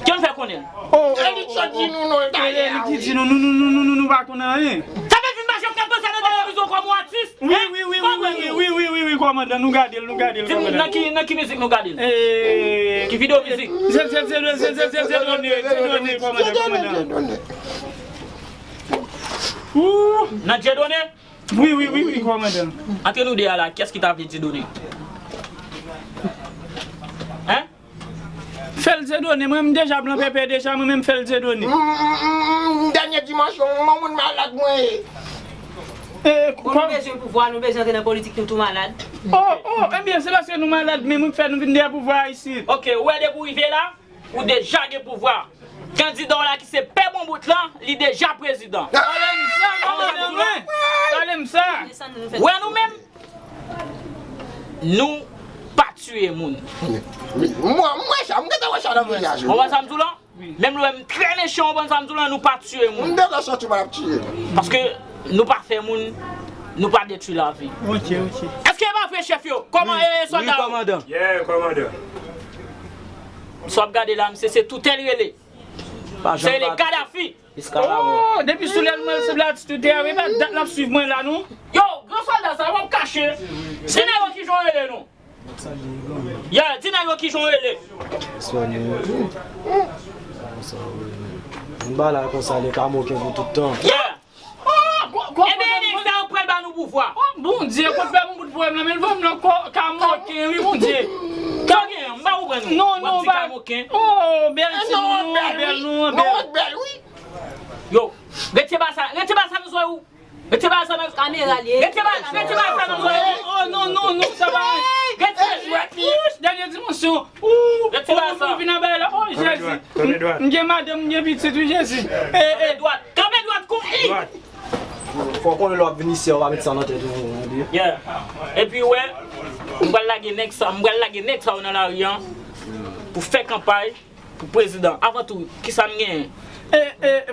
Kijan l fè konnen l? Oh, oh, oh, oh. Elik sot di nou non l ta ye a, wi. Elik ki di nou, nou, nou pa konn anyen. Sa fè di m pa janm ka panse nan televizyon kòm yon atis. Wi, wi, wi, kòmandan, nou gade l, nou gade l, kòmandan. Nan ki, nan ki mizik nou gade l? Eh, ki videyo mizik? Dieudonné, Dieudonné, kòmandan, kòmandan. Nan Dieudonné? Wi, wi, wi, wi, kòmandan. Antre nou de a la, kiyès ki ta vle Dieudonné? Hein? Fè l Dieudonné, mwen m deja blan pèpè deja, mwen menm fè l Dieudonné. Mm, mm, mm, mm, dènye dimansyon, yon moun malad mwen ye. Bon, nou bezwen pouvwa, nou bezwen antre nan politik, nou tou malad. Oh, oh, ebyen, se paske nou malad, men mwen k fè nou vin dèyè pouvwa a isit. Ok, ou wè depi w rive la, ou deja gen pouvwa. Kandida w la ki se Pè Bonbout lan, li deja prezidan. Pale m sa, kòmandan mwen. Pale m sa. Wè nou menm, nou pa tiye moun. Wi, mwen, mwen sa, m gentan wè sa nan vizaj ou. Konprann sa m di w lan? Menm lè m trè mechan, konprann sa m di w lan, nou pa tiye moun. M gentan santi w pa t ap tiye. Paske nou pa fè moun, nou pa detwi lavi. Ok, ok. Èske e pa vre, chèf yo? Kòman, e, sòlda yo? Wi, kòmandan. Yeah, kòmandan. Sa w ap gade la, misye se toutè l rele. Se rele Kadafi. Jiska lamò. Oh, depi sou lèl mwen, l sanble a ti toutè a, wi, pa dat l ap swiv mwen la, non. Yo, gran sòlda sa, w ap kache. Di nèg yo kijan w rele, non. Yeah, di nèg yo kijan w rele. Yon bagay konsa, li ka moke pou tout tan. Yeah. Ebyen, nèg sa yo pral ba nou pouvwa. Oh, Bondye, kot pè moun bout pwoblèm nan, men l voye m nan kamoken, wi, Bondye. Sa w gen, m pa konprann ou. Non, non, w ap di kamoken. Oh, bèl timoun, bèl, non, bèl, wi. Yo, retire ba sa, retire ba sa nan zòrèy ou. Retire ba sa nan kamera li ye. Retire ba, retire ba sa nan zòrèy ou. Oh, non, non, non, sa pa. Retire. Dènye dimansyon. Ou, ou vin anba la. Oh, Jezi. M gen madanm, m gen pitit, wi, Jezi. Kanpe dwat, kanpe dwat, kouri. Fò w konnen lè w ap vin isi a, w pa met sa nan tèt ou, non, byen. Yeah. Epi, wè, m pral lage nèg sa, m pral lage nèg sa yo nan lari an pou fè kanpay pou prezidan. Avan tou, kisa n genyen?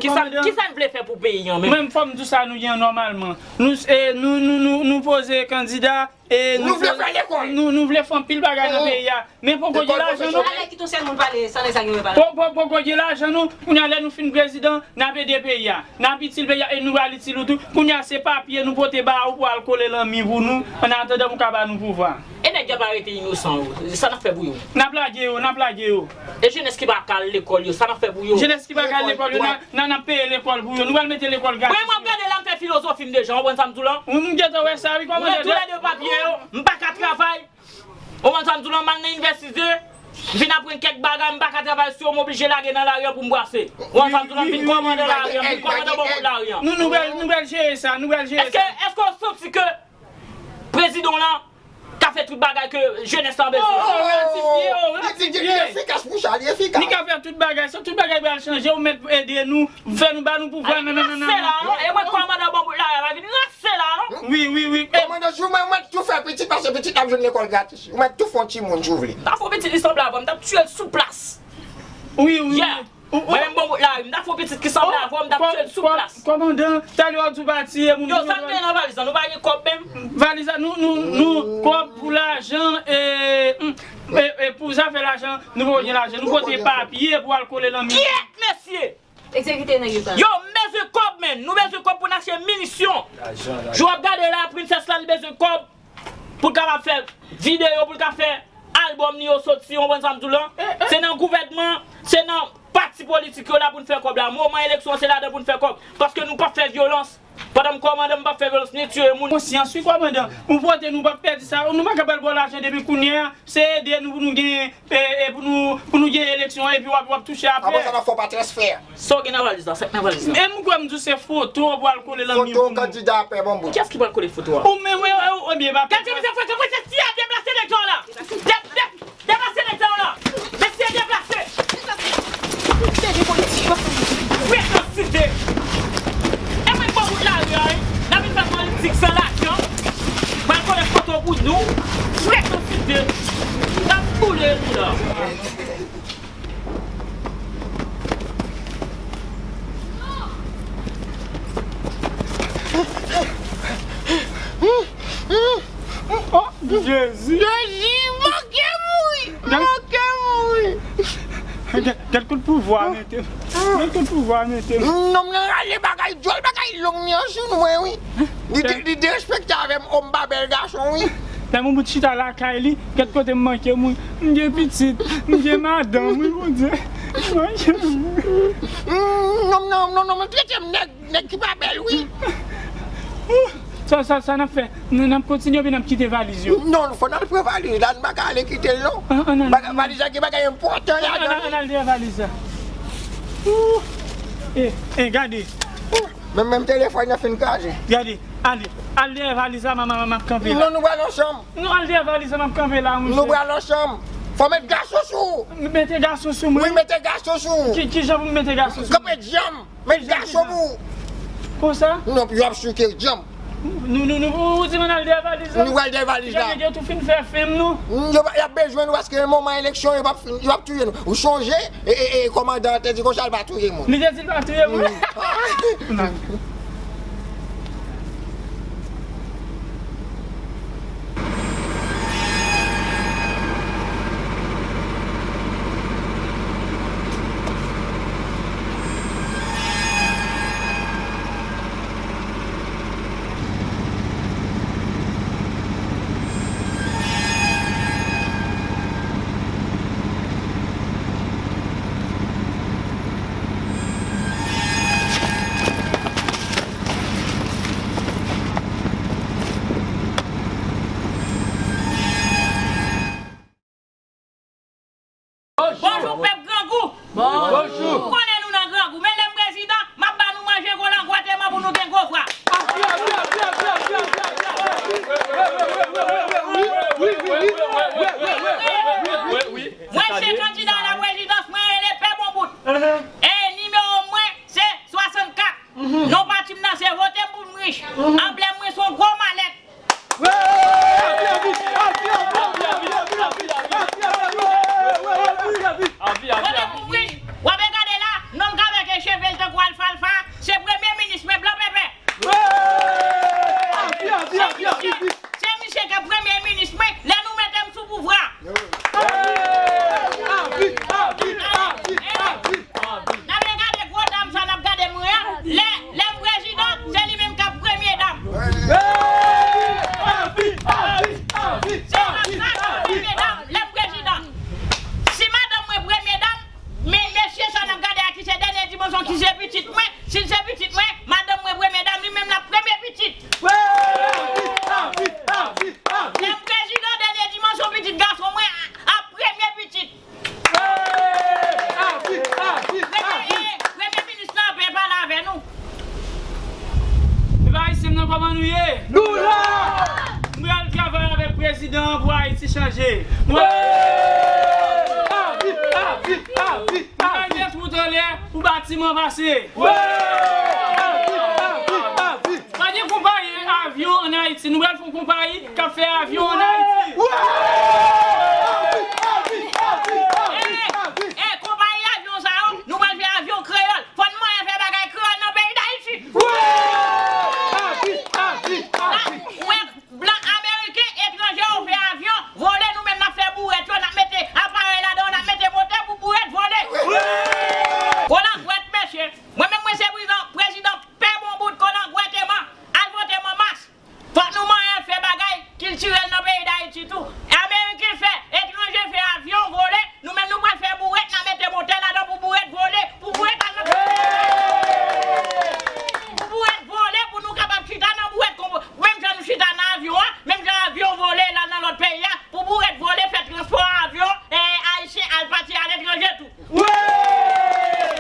Kisa, kisa n vle fè pou peyi an menm? Mwen, fò m di w sa nou gen nòmalman. Nou, e, nou, nou, nou, nou poze kandida. E nou vle fè lekòl. Nou, nou vle fè anpil bagay nan peyi a. Men poko gen lajan nou. Alè kite yon sèl moun pale, san lè sa gen pale. Po-, po-, poko gen lajan nou. Kounye a lè nou fin prezidan, n ap ede peyi a. N ap itil peyi a e nou pral itil ou tou. Kounye a se papye nou pote ba ou pou al kole lan mi pou nou, an atandan pou ka ba nou pouvwa. E nèg y ap arete inosan yo, sa n ap fè pou yo? N ap lage yo, n ap lage yo. E jenès ki pa ka al lekòl yo, sa n ap fè pou yo? Jenès ki pa ka al lekòl yo, n a, n a, n ap peye lekòl pou yo. Nou pral mete lekòl gratis. Mwen, m ap gade la, m fè Filozofi m deja, w konprann sa m di w lan? Wi, m gentan wè sa, wi, kòman mwen tou lè de papye yo, m pa ka travay. Ou konprann sa m di w lan, m al nan inivèsite, m vin aprann kèk bagay, m pa ka travay sou yo, m oblije lage nan lari an pou m brase. Ou konprann sa m di w lan, m vin kòmandan lari an, m vin kòmandan bon bout lari an. Nou, nou pral, nou pral jere sa, nou pral jere sa. Èske, èske w santi ke prezidan w lan ka fè tout bagay ke jenès lan bezwen? Oh, oh, oh, oh. Li di li efikas pou sa, li efikas. Li ka fè tout bagay, sa tout bagay pral chanje, ou mèt ede nou, fè nou, ba nou pouvwa, nan, nan, nan, nan. Ranse la, non? E mwen kòmandan bon bout lari a, pa vin ranse la, non? Wi, wi, wi. Kòmandan, si w mèt, mèt tou fè pitit, paske pitit la ap jwenn lekòl gratis. Ou mèt tou fè yon timoun, si w vle. M ta fè yon pitit li sanble avè m, m t ap tiye l sou plas. Wi, wi, wi. Mwen menm bon bout lari, m ta fè yon pitit ki sanble avè w, m t ap tiye l sou plas. Kòmandan, talè w ap di w pa tiye moun. Yo, sa n gen nan valiz lan, nou pa gen kòb menm? Valiz la, nou, nou, nou, kòb pou lajan, e, e, e, pou zafè lajan, nou poko gen lajan. Nou pote papye pou al kole nan mi. Kyèt, mesye! Egzekite nèg yo sa. Yo, m bezwen kòb, menn. Nou bezwen kòb pou n achte minisyon. Jan w ap gade la, prensès la, li bezwen kòb pou l kapab fè videyo, pou l ka fè albòm li yo soti, w konprann sa m di w lan? Se nan gouvènman, se nan pati politik yo la pou n fè kòb la. Moman eleksyon an, se ladan pou n fè kòb. Paske nou p ap fè vyolans. Pandan m kòmandan, m p ap fè vyolans ni tiye moun. Konsyans, wi, kòmandan. Ou pote, nou p ap pèdi sa. Nou pa ka pral ba w lajan depi kounye a. Se ede nou pou nou gen, e, e, pou nou, pou nou gen eleksyon, epi w ap, w ap touche apre. Apre sa, n ap fè w pa transfè. Sa w gen nan valiz la? Sa k nan valiz la? E m kwè m di w se foto pou al kole nan mi pou nou. Foto kandida a pè bon bout. Kiyès ki pral kole foto a? Ou menm, wi, wi, wi, byen, pa pèdi. Gade mesye foto, mesye, si a deplase nèg yo la. Dep-, dep-, deplase nèg yo la. Mesye, deplase. Frèkansite. E mwen bon bout lari a, wi. N ap vin fè politik san lajan. Pral kole foto pou nou. Frèkansite. N ap boule nou la. Oh, Jezi! Jezi, m manke mouri! M manke mouri! Gad, gad kout pouvwa a mete m. Gad kout pouvwa a mete m. Non, m nan rale bagay djòl, bagay long li an sou mwen, wi. Li de-, li derespekte avè m, o, m pa bèl gason, wi. Lè m bout chita lakay li, gad kote m manke m, wi. M gen pitit, m gen madanm, wi, Bondye. M manke m. Mm, non, non, non, non, men trete m nèg, nèg ki pa bèl, wi. Sa, sa, sa n ap fè? N, n ap kontinye oubyen n ap kite valiz yo? Non, fò n al pran valiz la, n pa ka ale kite l, non. An, an, an. Bagay, valiz la gen bagay enpòtan ladan li. An, an, an al dèyè valiz la. Ou. E, e, gade. Men, menm telefòn nan fin kraze. Gade, ale. Al dèyè valiz la, manman, manman ap kanpe la. Non, nou pral ansanm. Non, al dèyè valiz la, m ap kanpe la, monchè. Nou pral ansanm. Fò mete gason sou ou. Mete gason sou mwen? Wi, mete gason sou ou. Ki, ki jan pou m mete gason sou mwen? Kanpe djanm. Mete gason pou ou. Konsa? Non, yo ap souke djanm. Nou, nou, nou, ou, ou di m ann al dèyè valiz la? Nou pral dèyè valiz la. Nèg yo tou fin fè fim nou. Mm, yo pa, y ap bezwen nou paske moman eleksyon, yo p ap fin, yo p ap touye nou. Ou sonje, e, e, e, kòmandan an te di konsa l pa touye moun. Li te di l pa touye moun? Mm. Bonjou, pèp Grangou. Bonjou. Ou konnen nou nan Grangou. Men lè m prezidan, m ap ba nou manje kolankwatèman pou nou gen gwo vwa. Mwen se kandida a la prezidans, mwen rele Pè Bonbout. E nimewo mwen se swasannkat. Non pati m nan se Vote m pou m rich. Anblèm mwen se yon gwo malèt. Vote pou m rich. W ap gade la, nonm k avèk cheve l tankou alfalfa, se premye minis mwen, blan pèpè. Se misye, se misye k ap premye minis mwen lè nou mete m sou pouvwa. Chanje. Wi! Avi, avi, avi, avi. Mèt wout anlè pou batiman pase. Wi! Avi, avi, avi. Pa gen konpayi avyon ann Ayiti. Nou pral fè yon konpayi k ap fè avyon ann Ayiti. Wi! Avi, avi, avi, avi, avi. Eh, eh, konpayi avyon sa yo, nou pral fè avyon kreyòl. Fò n manyen fè bagay kreyòl nan peyi Dayiti. Wi! Avi, avi, avi. Ou wè blan ameriken, etranje yo fè avyon, vole, nou menm n ap fè bourèt yo, n ap mete aparèy ladan yo, n ap mete motè pou bourèt vole. Wi! Kolangwèt, mesye. Mwen menm, mwen se prezidan, prezidan pè bon bout kolangwèt eman. Al vote m an mas. Fòk nou manyen fè bagay kiltirèl nan peyi Dayiti tou. Ameriken fè, etranje fè avyon vole, nou menm nou pral fè bourèt, n a mete motè ladan pou bourèt vole, pou bourèt al nan pou bourèt vole, pou nou kapab chita nan bourèt konpò. Menm jan nou chita nan avyon an, menm jan avyon vole la nan lòt peyi a, pou bourèt vole, fè transpò avyon, eh, ayisyen al pati aletranje tou. Wi!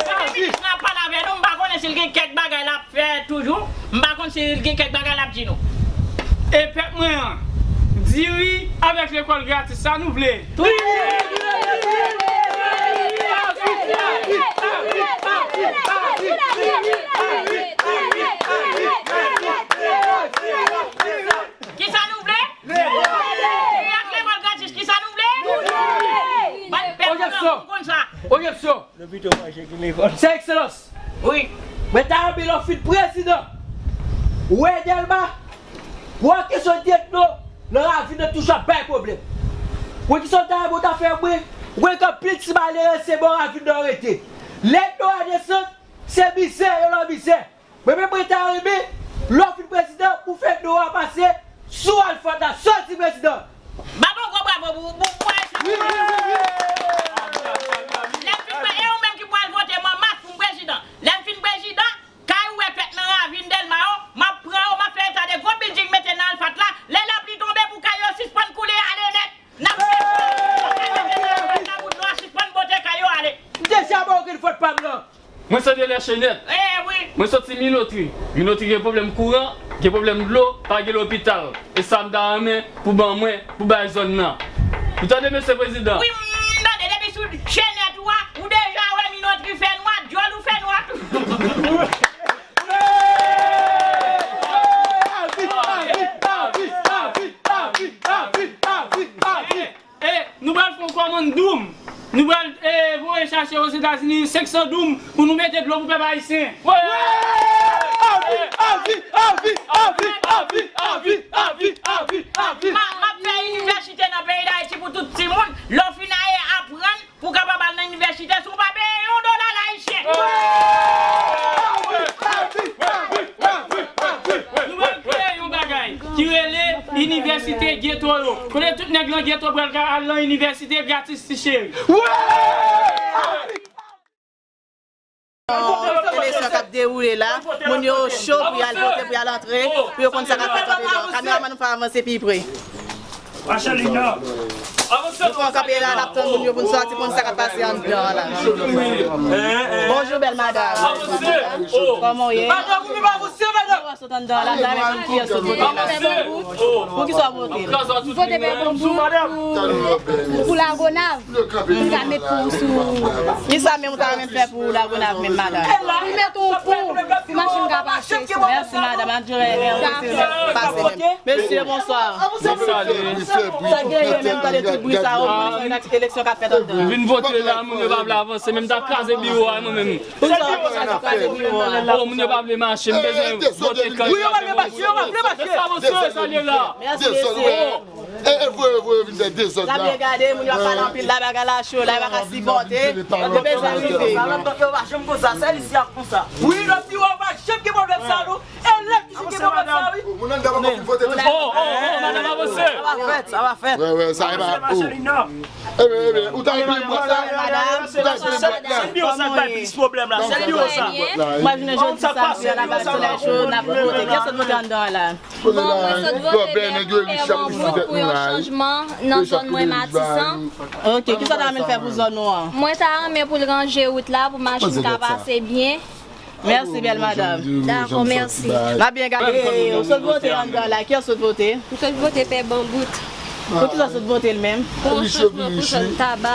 Premye minis la ap pale avè nou, m pa konnen si l gen kèk bagay l ap fè toujou. M pa konn si l gen kèk bagay l ap di nou. E pèp mwen an, diri avèk lekòl gratis, sa nou vle? Kisa nou vle? Diri ak lekòl gratis, kisa nou vle? Ban pèp mwen an pou konn sa. Objeksyon! Lopito mache ki lekòl. Sè Ekselans. Wi. Mwen ta renmen lè w fin prezidan, ou wè Dèlma, pou kesyon dlo nan ravin nan toujou ap bay pwoblèm. Pou kesyon ta renmen w ta fè mwen, ou wè gen anpil ti malere se bò ravin nan yo rete. Lè dlo a desann, se mizè yo nan mizè. Mwen menm mwen ta renmen, lè w fin prezidan, pou fè dlo a pase sou Alfrèd la, sòti prezidan. Ba m yon gwo bravo pou, pou, pou Ayisyen. Wi, wi, wi, wi. Lè m fin pre-, e ou menm ki pral vote m an mas pou m prezidan. Lè m fin prezidan, kay ou wè fèt nan ravin Dèlma yo, m ap pran yo, m ap fè eta de gwo bilding mete nan Alfrèd la. Lè lapli tonbe pou kay yo sispann koule ale nèt. N ap fè kay mete nan Alfrèd la pou dlo a sispann pote kay yo ale. M deja ba w grenn vòt pa m nan. Mwen se Delè Chenèt. Eh, wi. Mwen soti Minotri. Minotri gen pwoblèm kouran, gen pwoblèm dlo, pa gen lopital. E sa m ta renmen pou ban mwen, pou bay zòn nan. Ou tande, mesye prezidan? Wi, m tande, depi sou Chenèt ou a, ou deja wè Minotri fè nwa, dyòl ou fè nwa tou. Avi, avi, avi, avi. E, nou pral fè yon kòmann doum. Nou pral, e, voye chache Ozetazini senk san doum pou nou mete dlo pou pèp ayisyen. Avi, avi, avi. M a, m ap fè inivèsite nan peyi Dayiti pou tout timoun. Lè w fin ale aprann, pou w kapab al nan inivèsite, si w pa peye yon dola l ayisyen. Nou pral kreye yon bagay ki rele Inivèsite Geto yo. Kote tout nèg nan geto pral ka al nan inivèsite gratis, ti cheri. Yon eleksyon k ap dewoule la, moun yo cho pou y al vote, pou y al antre, pou yo konn sa k ap fèt andedan. Kameramann, nou fè avanse pi pre. Nou fè yon kanpe la, n ap tann moun yo pou n sòti, pou n sa k ap pase anndan an la. Bonjou, bèl madanm. Kòman w ye? Madanm, ou menm avanse, madanm. Sot anndan an la, m ta renmen konn kiyès sot vote la. Pou kisa w vote? M vote Pè Banbou pou Lagonav. M ta met pou sou. Kisa menm ou ta renmen fè pou Lagonav menm, madanm? M met yon pon pou machin ka pase. Mèsi, madanm. Adjure, pase menm. Mesye, bonswa. Sa genyen menm, tande ti bri sa yo, eleksyon k ap fèt anndan. M vin vote la, moun yo pa vle avanse, men m ta kraze biwo a mwen menm. Pou sa, pou sa, kraze biwo a. Oh, moun yo pa vle mache, m bezwen vote kandida. Wi, yo pa vle mache, yo pa vle mache. Sa, mesye, sa l ye la. Mèsi, mesye. E, e, voye, voye vin fè dezòd la. N ap regade, moun yo ap pale anpil la, bagay la cho la, yo pa ka sipòte. Yo bezwen rive. Yo pa janm konsa, sèl isi ap konsa. Wi, lòt ti wè yo pa janm gen pwoblèm sa, non. E lè ki gen pwoblèm sa, wi. Moun nan dèyè poko fin vote tou. Oh, oh, oh, madanm avanse. Sa va fèt, sa va fèt. Wè, wè, sa e pa ou. Ebyen, ebyen, ou ta ekri bwat la. Madanm, ou ta ekri bwat la. Se biwo sa k bay plis pwoblèm la, se biwo sa. Mwen vin jodi samdi an, n ap bay solèy cho, n ap vote. Kiyès sot vote anndan an la? Bon, mwen sot vote Bènè Pè Banbou pou yon chanjman nan zòn mwen Matisan. Ok, kisa w ta renmen l fè pou zòn ou an? Mwen ta renmen pou l ranje wout la pou machin ka pase byen. Mèsi, bèl madanm. Dakò, mèsi. N ap byen gade. Ou sot vote anndan la, kiyès sot vote? M sot vote Pè Banbout. Pou kisa w sot vote l menm? Pou yon chanjman, pou zòn Taba.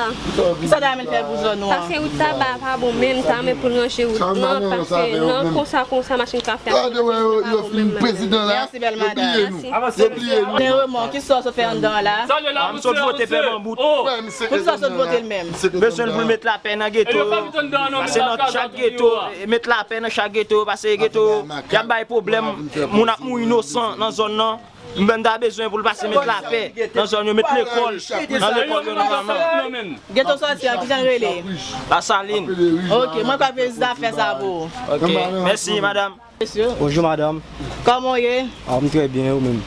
Kisa w ta renmen l fè pou zòn nou an? Pase wout Taba pa bon menm, ta renmen pou l ranche wout lan, paske nan konsa, konsa, machin ka fè. Gade, wè, yo, yo fin prezidan la. Mèsi, bèl madanm. Yo bliye nou. Yo bliye nou. Malèrezman, kisa w sot fè anndan an la? M sot vote Pè Banbout. Pou kisa w sot vote l menm? Bezwen l pou l met lapè nan geto yo. Pase nan chak geto, met lapè nan chak geto yo, pase geto y ap bay pwoblèm, moun ap mouri inosan nan zòn nan. M ta bezwen pou l pase met lapè nan zòn yo, met lekòl nan lekòl yo nòmalman. Geto sòti an, kijan l rele? Lasalin. Ok, mwen kwè prezidan ap fè sa pou ou. Ok, mèsi, madanm. Mesye. Bonjou, madanm. Kòman w ye? Ah, m trè byen, ou menm?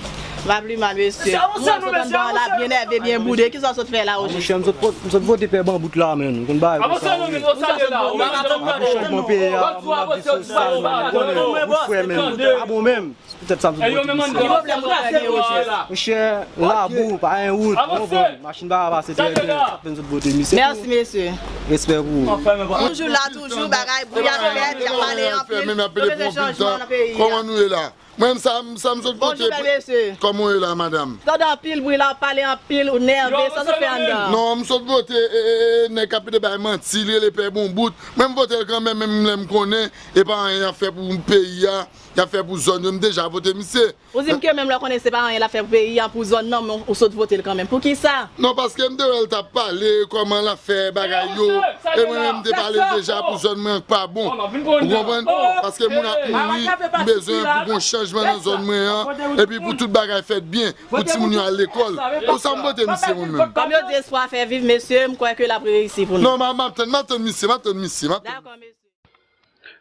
M pa pli mal, mesye. Mwen sot anndan an la, byen nève, byen boude. Kisa w sot fè la, oje? Monchè, m sot, m sot vote Pè Banbout la, menm. Ou konn bagay konsa, wi. Kisa w sot vote? Ah, pou chanjman peyi a, moun ap viv sou sal, man. Ou konnen, bout frè, menm. Pa bon menm. Se poutèt sa m sot vote misye. Ki pwoblèm ou ta gen, oje? Monchè, labou, pa gen wout, ou konprann? Machin pa ka pase trè byen, sa fè m sot vote misye. Mèsi, mesye. Respè pou ou. Toujou la, toujou, bagay, bri ap fèt, y ap pale anpil. Nou bezwen chanjman nan peyi a. Kòman nou ye la? Mwen, sa, sa m sot vote. Bonjou, bèl mesye. Kòman w ye la, madanm? Tande anpil bri la, pale anpil, ou nève, sa w sot fè anndan? Non, m sot vote, e, e, e, nèg k ap pede bay manti, li rele Pè Bonbout. Mwen, m vote l kanmenm, menm lè m konnen, e pa anyen y ap fè pou peyi a, y ap fè pou zòn yo, m deja vote misye. Ou di m ke menm lè w konnen se pa anyen l ap fè pou peyi a, pou zòn nan, men ou sot vote l kanmenm. Poukisa? Non, paske m te wè l t ap pale kòman l ap fè bagay yo. E mwen menm, m te pale l deja pou zòn mwen an k pa bon. Ou konprann? Paske moun ap mouri, m bezwen pou gon chanjman nan zòn mwen an. Epi pou tout bagay fèt byen, pou timoun yo al lekòl. Pou sa m vote misye mwen menm. Kòm yo di espwa fè viv, mesye, m kwè ke l ap reyisi pou nou. Non, m ap, m ap tann, m ap tann misye, m ap tann misye, m ap tann. Dakò, mesye.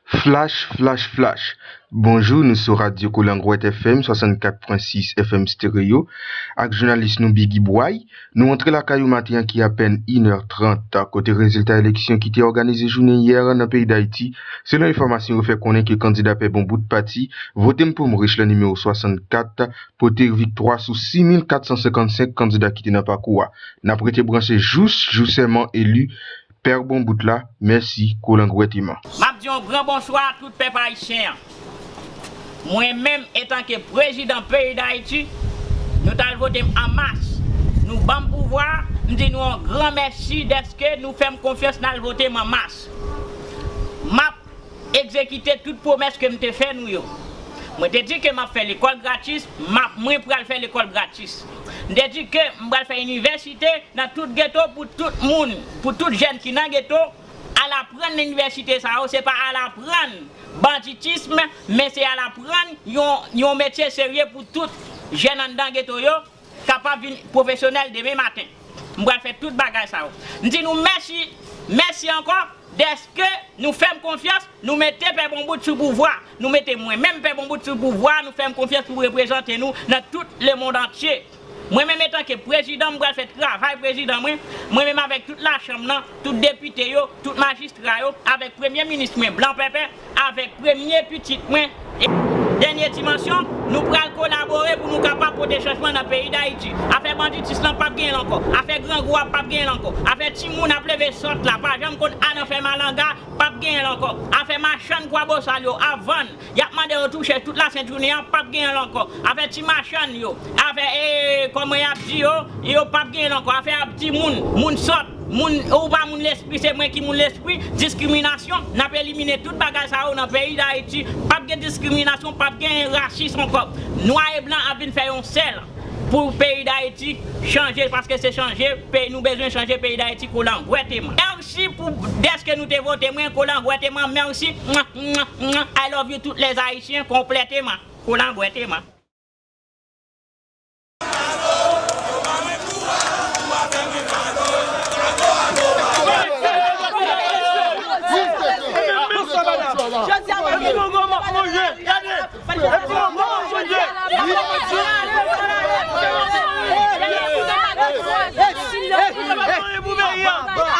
Flash, flash, flash. Bonjou, nou sou radyo Kolangwèt F M swasannkat pwen sis F M Stereo ak jounalis nou Biggy Bway. Nou antre lakay ou maten an ki apèn inè trant, kote rezilta eleksyon ki te òganize jounen yè a nan peyi Dayiti, selon enfòmasyon yo fè konnen ke kandida Pè Bonbout pati Vote M pou M Rich lan nimewo swasannkat pote viktwa sou sis mil kat san senkannsenk kandida ki te nan pakou a. N ap rete branche jous jou sèman eli Pè Bonbout la, mèsi, Kolangwèteman. M ap di yon gran bonswa a tout pèp ayisyen an. Mwen menm, etanke prezidan peyi Dayiti, nou t al vote m an mas. Nou ban m pouvwa a, m di nou yon gran mèsi dèske nou fè m konfyans n al vote m an mas. M ap egzekite tout pwomès ke m te fè nou yo. Mwen te di ke m ap fè lekòl gratis, m ap, mwen pral fè lekòl gratis. M te di ke m pral fè inivèsite nan tout geto pou tout moun, pou tout jèn ki nan geto, al aprann nan inivèsite sa yo, se pa al aprann banditism, men se al aprann yon, yon metye serye pou tout jèn anndan geto yo kapab vin pwofesyonèl demen maten. M pral fè tout bagay sa yo. M di nou mèsi, mèsi ankò dèske nou fè m konfyans, nou mete Pè Bonbout sou pouvwa, nou mete mwen menm Pè Bonbout sou pouvwa, nou fè m konfyans pou reprezante nou nan tout lemonn antye. Mwen menm etanke prezidan, m pral fè travay prezidan mwen, mwen menm avèk tout lachanm nan, tout depite yo, tout majistra yo, avèk premye minis mwen blan pèpè, avèk premye pitit mwen, e dènye dimansyon, nou pral kolabore pou nou kapab pote chanjman nan peyi Dayiti. Afè banditis lan p ap genyen l ankò. Afè grangou a p ap genyen l ankò. Afè timoun ap leve sòt la, pa janm konn al nan fè malanga, p ap genyen l ankò. Afè machann Kwabosal yo ap vann, y ap mande yo touche tout lasent jounen an, p ap genyen l ankò. Afè ti machann yo, afè, e, kòman y ap di yo, yo p ap genyen l ankò. Afè ap di moun, moun sòt, moun, ou pa moun lespri, se mwen ki moun lespri, diskriminasyon, n ap elimine tout bagay sa yo nan peyi Dayiti. P ap gen diskriminasyon, p ap gen rasis ankò. Nwa e blan ap vin fè yon sèl pou peyi Dayiti chanje, paske se chanje peyi, nou bezwen chanje peyi Dayiti kolangwèteman. Mèsi pou, dèske nou te vote mwen kolangwèteman, mèsi. Mwa, mwa, mwa. I love you, toutes les Haïtiens, konplèteman, kolangwèteman. Jodi a, mwen gen yon gwo manje. Gade.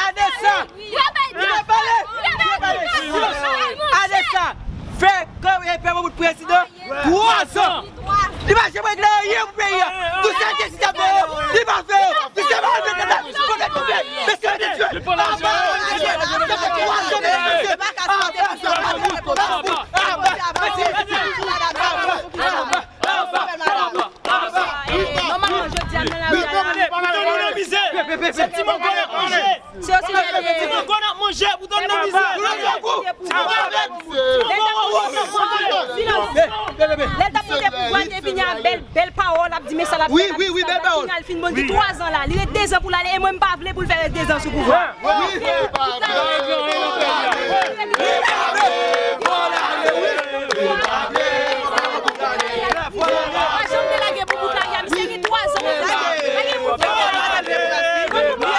Adesa! Li pa pale! Li pa pale! Adesa! Fè kanpe Pè Bonbout prezidan twa zan! Li pa janm regle anyen pou peyi a! Tout sa ke si t ap fè yo, li pa fè yo! Misye pa regle tèt la! Kote koupe? Mesye mete dye! Anba! Twa zan, mesye! Anba! Anba! Anba! Anba! Nòmalman, jodi a, nan lari a, Lè l t ap monte pouvwa, li te vini ak bèl, bèl pawòl, ap di, men sa l ap fè, l ap di sa, l ap fè, l fin bon, li gen twa zan la, li ret dezan pou l ale, e mwen, m pa vle pou l fè rès dezan sou pouvwa. Pa janm te lage pou bout lari a, misye gen twa zan deja. Pa gen moun ki fè nan lari a pou soti.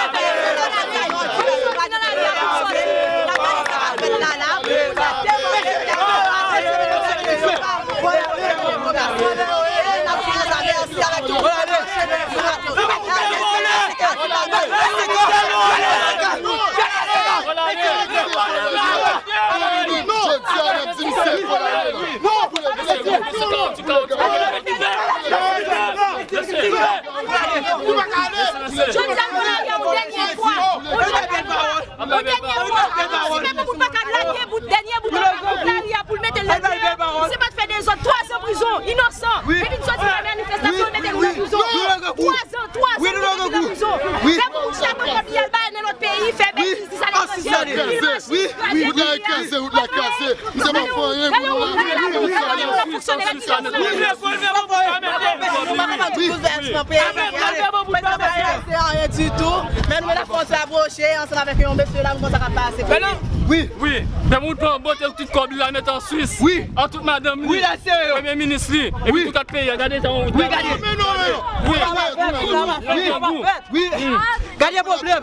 Jodi a, n ap di misye fò l ale la. Jodi a, nou lage yon dènyè fwa. Yon dènyè fwa. Si menm bout pa ka lage bout, dènyè bout anba bout lari a pou l mete l nan dèyè. Si pa t fè dezòd, twa zan prizon, inosan. Epi n soti nan manifestasyon, mete nou nan prizon. Twa zan, twa zan pou mete nan prizon. Fè pou moun chita pran kòb li al bay nan lòt peyi, fè betiz, li sa l ap manje. Li mache, li kraze peyi a. Wout la kraze, wout la kraze. Misye pa fè anyen pou nou la. Wout la kraze. Nou pa ka tout boulvèsman peyi a. Prezan pa fè anyen ditou. Men nou menm n ap fè yon ti apwoche ansanm avèk yon mesye la, nou konn sa k ap pase. Wi. Wi. Fè moun pran bote tout kòb li la mete an Swis. Wi. An tout madanm li. Wi, la serye. Premye minis li. Epi tout kat peyi a. Gade sa yon wout. Wi, gade. Wi. Wi. Wi. Gade pwoblèm.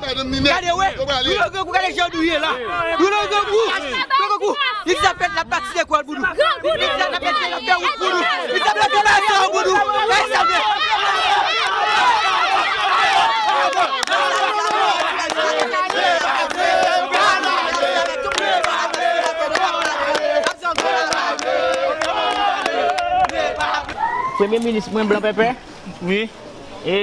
Gade, wè. Wi, lòt grangou, gade jan nou ye la. Wi, lòt grangou. Lòt grangou. Li sa fèt la pati de kòl pou nou. Li sa la fèt la fè wout pou nou. Li sa fèt la fè wout pou nou. Lè sa fè. Premye minis mwen blan pèpè. Wi. E,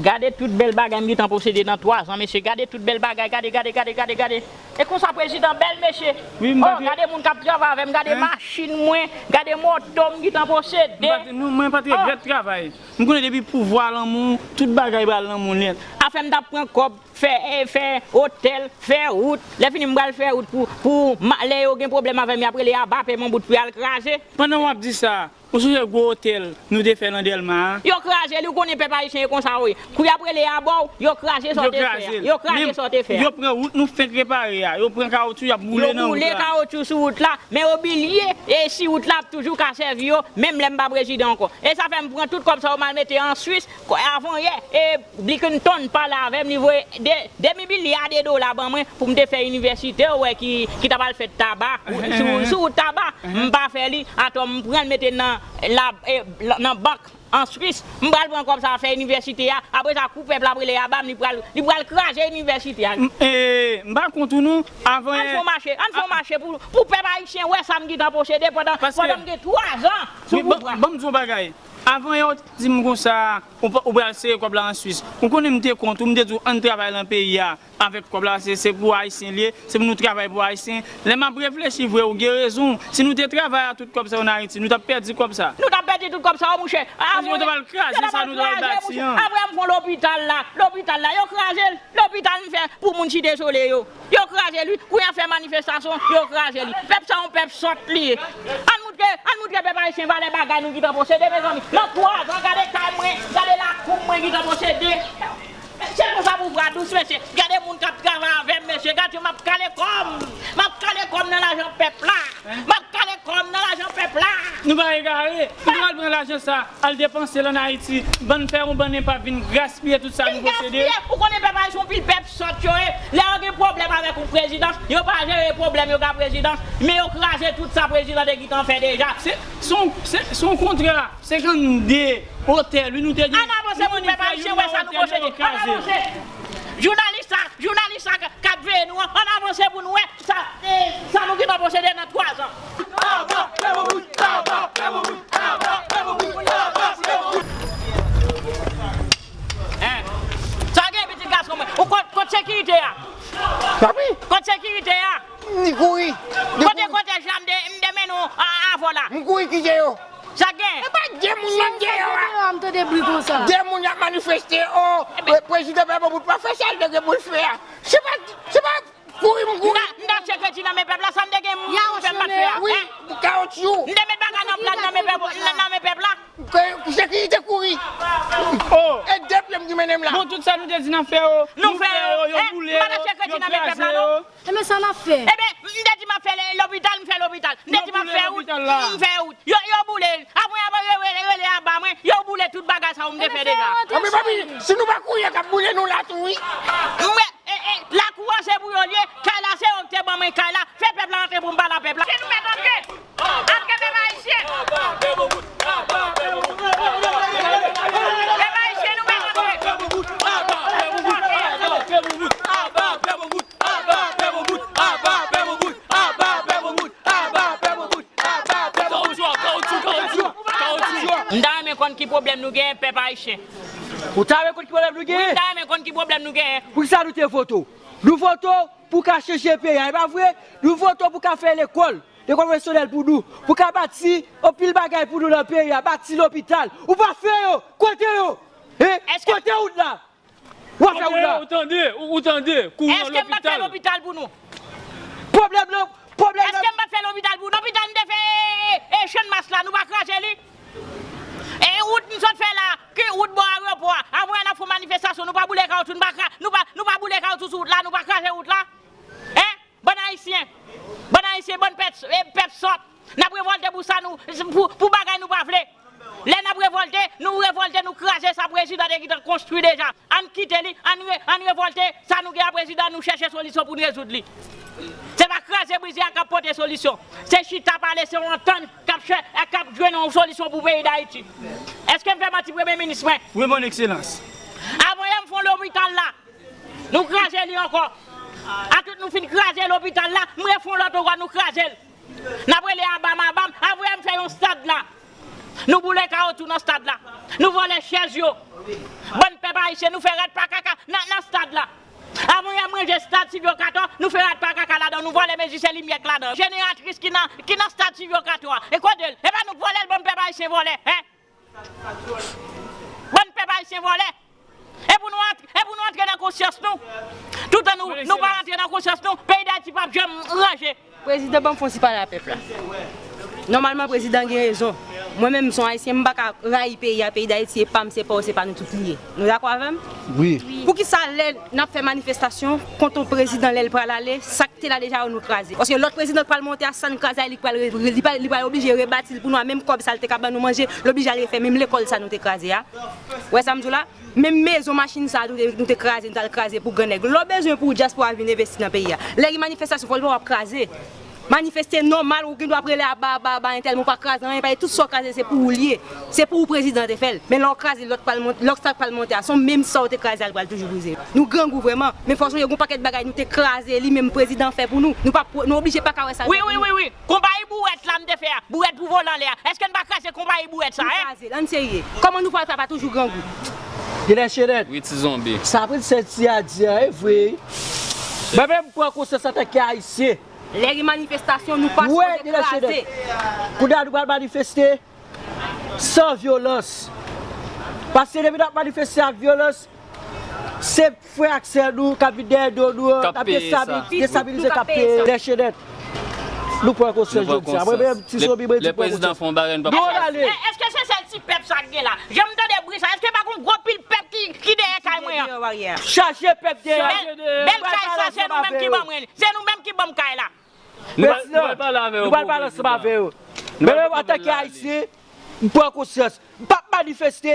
gade tout bèl bagay m gentan posede nan twa zan, mesye. Gade tout bèl bagay. Gade, gade, gade, gade, gade. E konsa prezidan bèl, mesye. Wi, m pa... Oh, gade moun k ap travay avè m. Gade machin mwen. Gade moto m gentan posede. M pa t, non, mwen pa t regrèt travay. M konnen depi pouvwa lan men w, tout bagay pral lan men w nèt. Afè m t ap pran kòb, fè, eh, fè otèl, fè wout. Lè fini, m pral fè wout pou, pou ma-, lè yo gen pwoblèm avè m, y ap rele aba, pè m yon bout pou y al kraze. Pandan w ap di sa, ou sonje gwo otèl nou te fè nan Dèlma a? Yo kraze li, ou konnen pèp ayisyen e konsa yo ye. Kou y ap rele aba w, yo kraze sa w te fè a. Yo kraze sa w te fè a. Yo pran wout nou fenk repare a. Yo pran kawotchou, y ap boule nan wout la. Yo boule kawotchou sou wout la, men yo bliye, e si wout la ap toujou ka sèvi yo, menm lè m pa prezidan ankò. E sa fè m pran tout kòb sa yo m al mete an Swis, avan yè, e Blinkenton pale avè m, li voye de, demi milya de dola ban mwen pou m te fè inivèsite, ou wè, ki, ki ta pral fèt Taba, sou, sou wout Taba. M pa fè li, atò m pran l mete nan, la, e, nan bank an Swis. M pral pran kòb sa a fè inivèsite a. Apre sa, kou pèp la ap rele aba m, li pral, li pral kraze inivèsite a. M, e, m pa kont ou non. Avan yè. Ann fè yon mache, ann fè yon mache pou, pou pèp ayisyen wè sa m gentan posede pandan, pandan m gen twa zan sou pouvwa. Ban m di w yon bagay. Avan yè, w di m konsa, ou pa, ou pral sere kòb la an Swis. Ou konnen m te kont ou, m te di w ann travay nan peyi a. Avèk kòb la, se, se pou Ayisyen li ye, se pou nou travay pou Ayisyen. Lè m ap reflechi vre, ou gen rezon. Si nou te travay a tout kòb sa yo ann Ayiti, nou t ap pèdi kòb sa. Nou t ap pèdi tout kòb sa yo, monchè. Paske yo ta pral kraze sa nou ta pral bati an. Apre, m fè lopital la. Lopital la, yo kraze l. Lopital m fè pou moun chita sole yo. Yo kraze li. Kou y ap fè manifestasyon, yo kraze li. Pèp sa, yon pèp sòt li ye. Ann moutre, ann moutre pèp ayisyen valè bagay nou gentan posede, mezanmi. Nan twa zan, gade kay mwen, gade lakou mwen gentan posede. Se konsa pouvwa dous, mesye. Gade moun k ap travay avè m, mesye. Gade m ap kale kò m. M ap kale kò m nan lajan pèp la. M ap kale kò m nan lajan pèp la. Nou pa egare. Nou pral pran lajan sa, al depanse l ann Ayiti. Bann fè yon bann enpa vin gaspiye tout sa nou posede. Vin gaspiye. Ou konnen pèp ayisyen, yon pil pèp sòt yo ye. Lè yo gen pwoblèm avèk yon prezidans, yo pa jere pwoblèm yo ak prezidans, men yo kraze tout sa prezidan te gentan fè deja. Se, se yon, se, se yon kontra. Senkannde otèl, wi, nou te gen. Ann avanse pou pèp ayisyen wè sa nou posede. Ann avanse. Jounalis sa, jounalis sa k, k ap veye nou an, ann avanse pou nou wè sa, e, sa nou gentan posede nan twa zan. Hein? Sa gen, pitit gason mwen? Ou kot, kot sekirite a? Papi. Kot sekirite a? Li kouri. Kote, kote jan m te, m te mennen w a, avè w la? M kouri kite yo. Sa gen? E pa de moun nan deyò a. M tande bri konsa. De moun y ap manifeste, o, prezidan Pèp Bout pa fè sa l te gen pou l fè a. Se pa, se pa kouri m kouri. Kredi n ap fè yo. Nou fè yo, yo boule yo, yo kraze yo. Enben, sa n ap fè. Enben, m te di m ap fè lopital, m fè lopital. M te di m ap fè wout, m fè wout. Yo, yo boule. Apre, apre, yo rele, rele anba mwen, yo boule tout bagay sa yo m te fè deja. Anben, papi, si nou pa kouri, y ap boule nou la tou, wi. Mwen, e, e, lakou an se pou yo l ye, kay la se yo ki te ban mwen kay la. Fè pèp la antre pou m pale a pèp la. Se nou mèt antre. Antre pèp ayisyen. Pèp ayisyen, nou mèt antre. M ta renmen konn ki pwoblèm nou genyen, pèp ayisyen. Ou ta renmen konn ki pwoblèm nou genyen? Wi, m ta renmen konn ki pwoblèm nou genyen. Poukisa nou te vote w? Nou vote w pou w ka chanje peyi a, e pa vre? Nou vote w pou w ka fè lekòl, lekòl pwofesyonèl pou nou, pou w ka bati anpil bagay pou nou nan peyi a, bati lopital. Ou pa fè yo! Kote yo? Hein? Kote wout la? W ap fè wout la? Ou tande, ou, ou tande, kouran lopital. Èske m pa t fè lopital pou nou? Pwoblèm nan, pwoblèm nan. Èske m pa t fè lopital pou nou? Lopital m te fè, e, e, e, Channmas la, nou pa kraze li? E wout m sot fè la, ki wout bò ayewopò a, apre n ap fè manifestasyon, nou pa boule kawoutchou, nou pa kra-, nou pa, nou pa boule kawoutchou sou wout la, nou pa kraze wout la? Hein? Bann ayisyen, bann ayisyen, bann pèp, e, pèp sòt. N ap revòlte pou sa nou, pou, pou bagay nou pa vle. Lè n ap revòlte, nou revòlte, nou kraze sa prezidan te gentan konstwi deja. Ann kite li, ann re-, ann revòlte, sa nou gen a prezidan, nou chèche solisyon pou n rezoud li. Se pa kraze brize a k ap pote solisyon. Se chita pale, se yon antant k ap chè-, k ap jwenn yon solisyon pou peyi Dayiti. Èske m fè manti, Premye Minis mwen? Wi, mon ekselans. Avan yè m fè yon lopital la, nou kraze li ankò. Atout nou fin kraze lopital la, m refè yon lòt ankò, nou kraze l. N ap rele abam, abam, avan yè m fè yon stad la. Nou boule kawoutchou nan stad la. Nou vòlè chèz yo. Bann pèp ayisyen, nou fè rad pa kaka nan, nan stad la. Avan yè m ranje stad Sylvio Cator, nou fè rad pa kaka ladan, nou vòlè mezisyen limyè k ladan. Jeneratris ki nan, ki nan stad Sylvio Cator a. E kote l? E pa nou k vòlè l, bann pèp ayisyen vòlè, hein? Bann pèp ayisyen vòlè. E pou nou ant-, e pou nou antre nan konsyans nou. Toutan nou, nou pa antre nan konsyans nou, peyi Dayiti p ap janm ranje. Prezidan, ban m fè yon ti pale a pèp la. Nòmalman, prezidan gen rezon. Mwen menm, m se yon ayisyen, m pa ka rayi peyi a, peyi Dayiti, e pa m, se pa w, se pa nou tout li ye. Nou dakò avè m? Wi. Poukisa lè n ap fè manifestasyon kont yon prezidan, lè l pral ale, sa k te la deja yo nou kraze? Paske lòt prezidan k pral monte a, sa n kraze a, li pral re-, re-, li pral, li pral oblije rebati l pou nou a menm kòb sa l te ka ban nou manje, l oblije al refè menm lekòl sa nou te kraze a. Ou wè sa m di w la? Menm mezon, machin sa a, nou te, nou te kraze, nou t al kraze pou grannèg. Lè w bezwen pou dyaspora vin envesti nan peyi a. Lè gen manifestasyon, fò l pa w ap kraze. Manifeste nòmal, ou gen dwa ap rele aba, aba, aba, entèl, men w pa kraze anyen, paske tout sa w kraze, se pou ou l ye. Se pou ou prezidan te fè l. Men lè w kraze, lòt pral mont-, lòt sa k pral monte a, se menm sa w te kraze a, l pral toujou brize. Nou grangou vrèman, men fò sonje, gen yon pakèt bagay nou te kraze, li menm prezidan fè pou nou. Nou pa, nou oblije pa ka wè sa l fè pou nou. Wi, wi, wi, wi. Konpayi bouwèt la m te fè a, bouwèt pou vole anlè a. Èske n pa kraze konpayi bouwèt sa, hein? Nou kraze l, ann serye. Kòman nou pral fè pa toujou grangou? Genlè Chenèt. Wi, ti zonbi. Sa Princess a di a, e vre. Mwen menm, m pran konsyans antanke Ayisyen. Lè gen manifestasyon, nou pa sipoze kraze. Kounye a nou pral manifeste san vyolans. Paske depi n ap manifeste ak vyolans, se frè ak sè nou k ap vin dèyè do nou an, k ap destabi-, destabilize, k ap peye. Genlè Chenèt. Nou pran konsyans jodi a. Mwen menm, ti zonbi, mwen di pran konsyans. Nou ale. È-, èske se sèl ti pèp sa k gen la? Jan m tande bri sa, èske pa gon gwo pil pèp ki, ki dèyè kay mwen an? Chaje pèp dèyè. Bèl, bèl kay sa, se nou menm ki ban mwen li. Se nou menm ki ban m kay la. Prezidan, nou pral pale ansanm avè yo. Men menm antanke Ayisyen, m pran konsyans. M p ap manifeste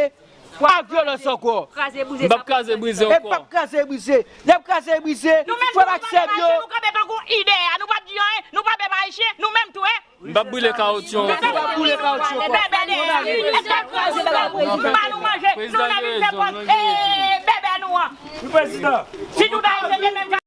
ak vyolans ankò. M p ap kraze brize ankò. E m p ap kraze brize. Lè m kraze brize, frè m ak sè m yo. Nou kanpe tankou ide a, nou p ap di anyen, nou pa pèp ayisyen, nou menm tou, hein. M p ap boule kawotchou ankò. M p ap boule kawotchou ankò. Bèbè dèyè. M pa nou manje, nou nan vin fè pòz, e, bèbè nou an. Si tout ayisyen te menm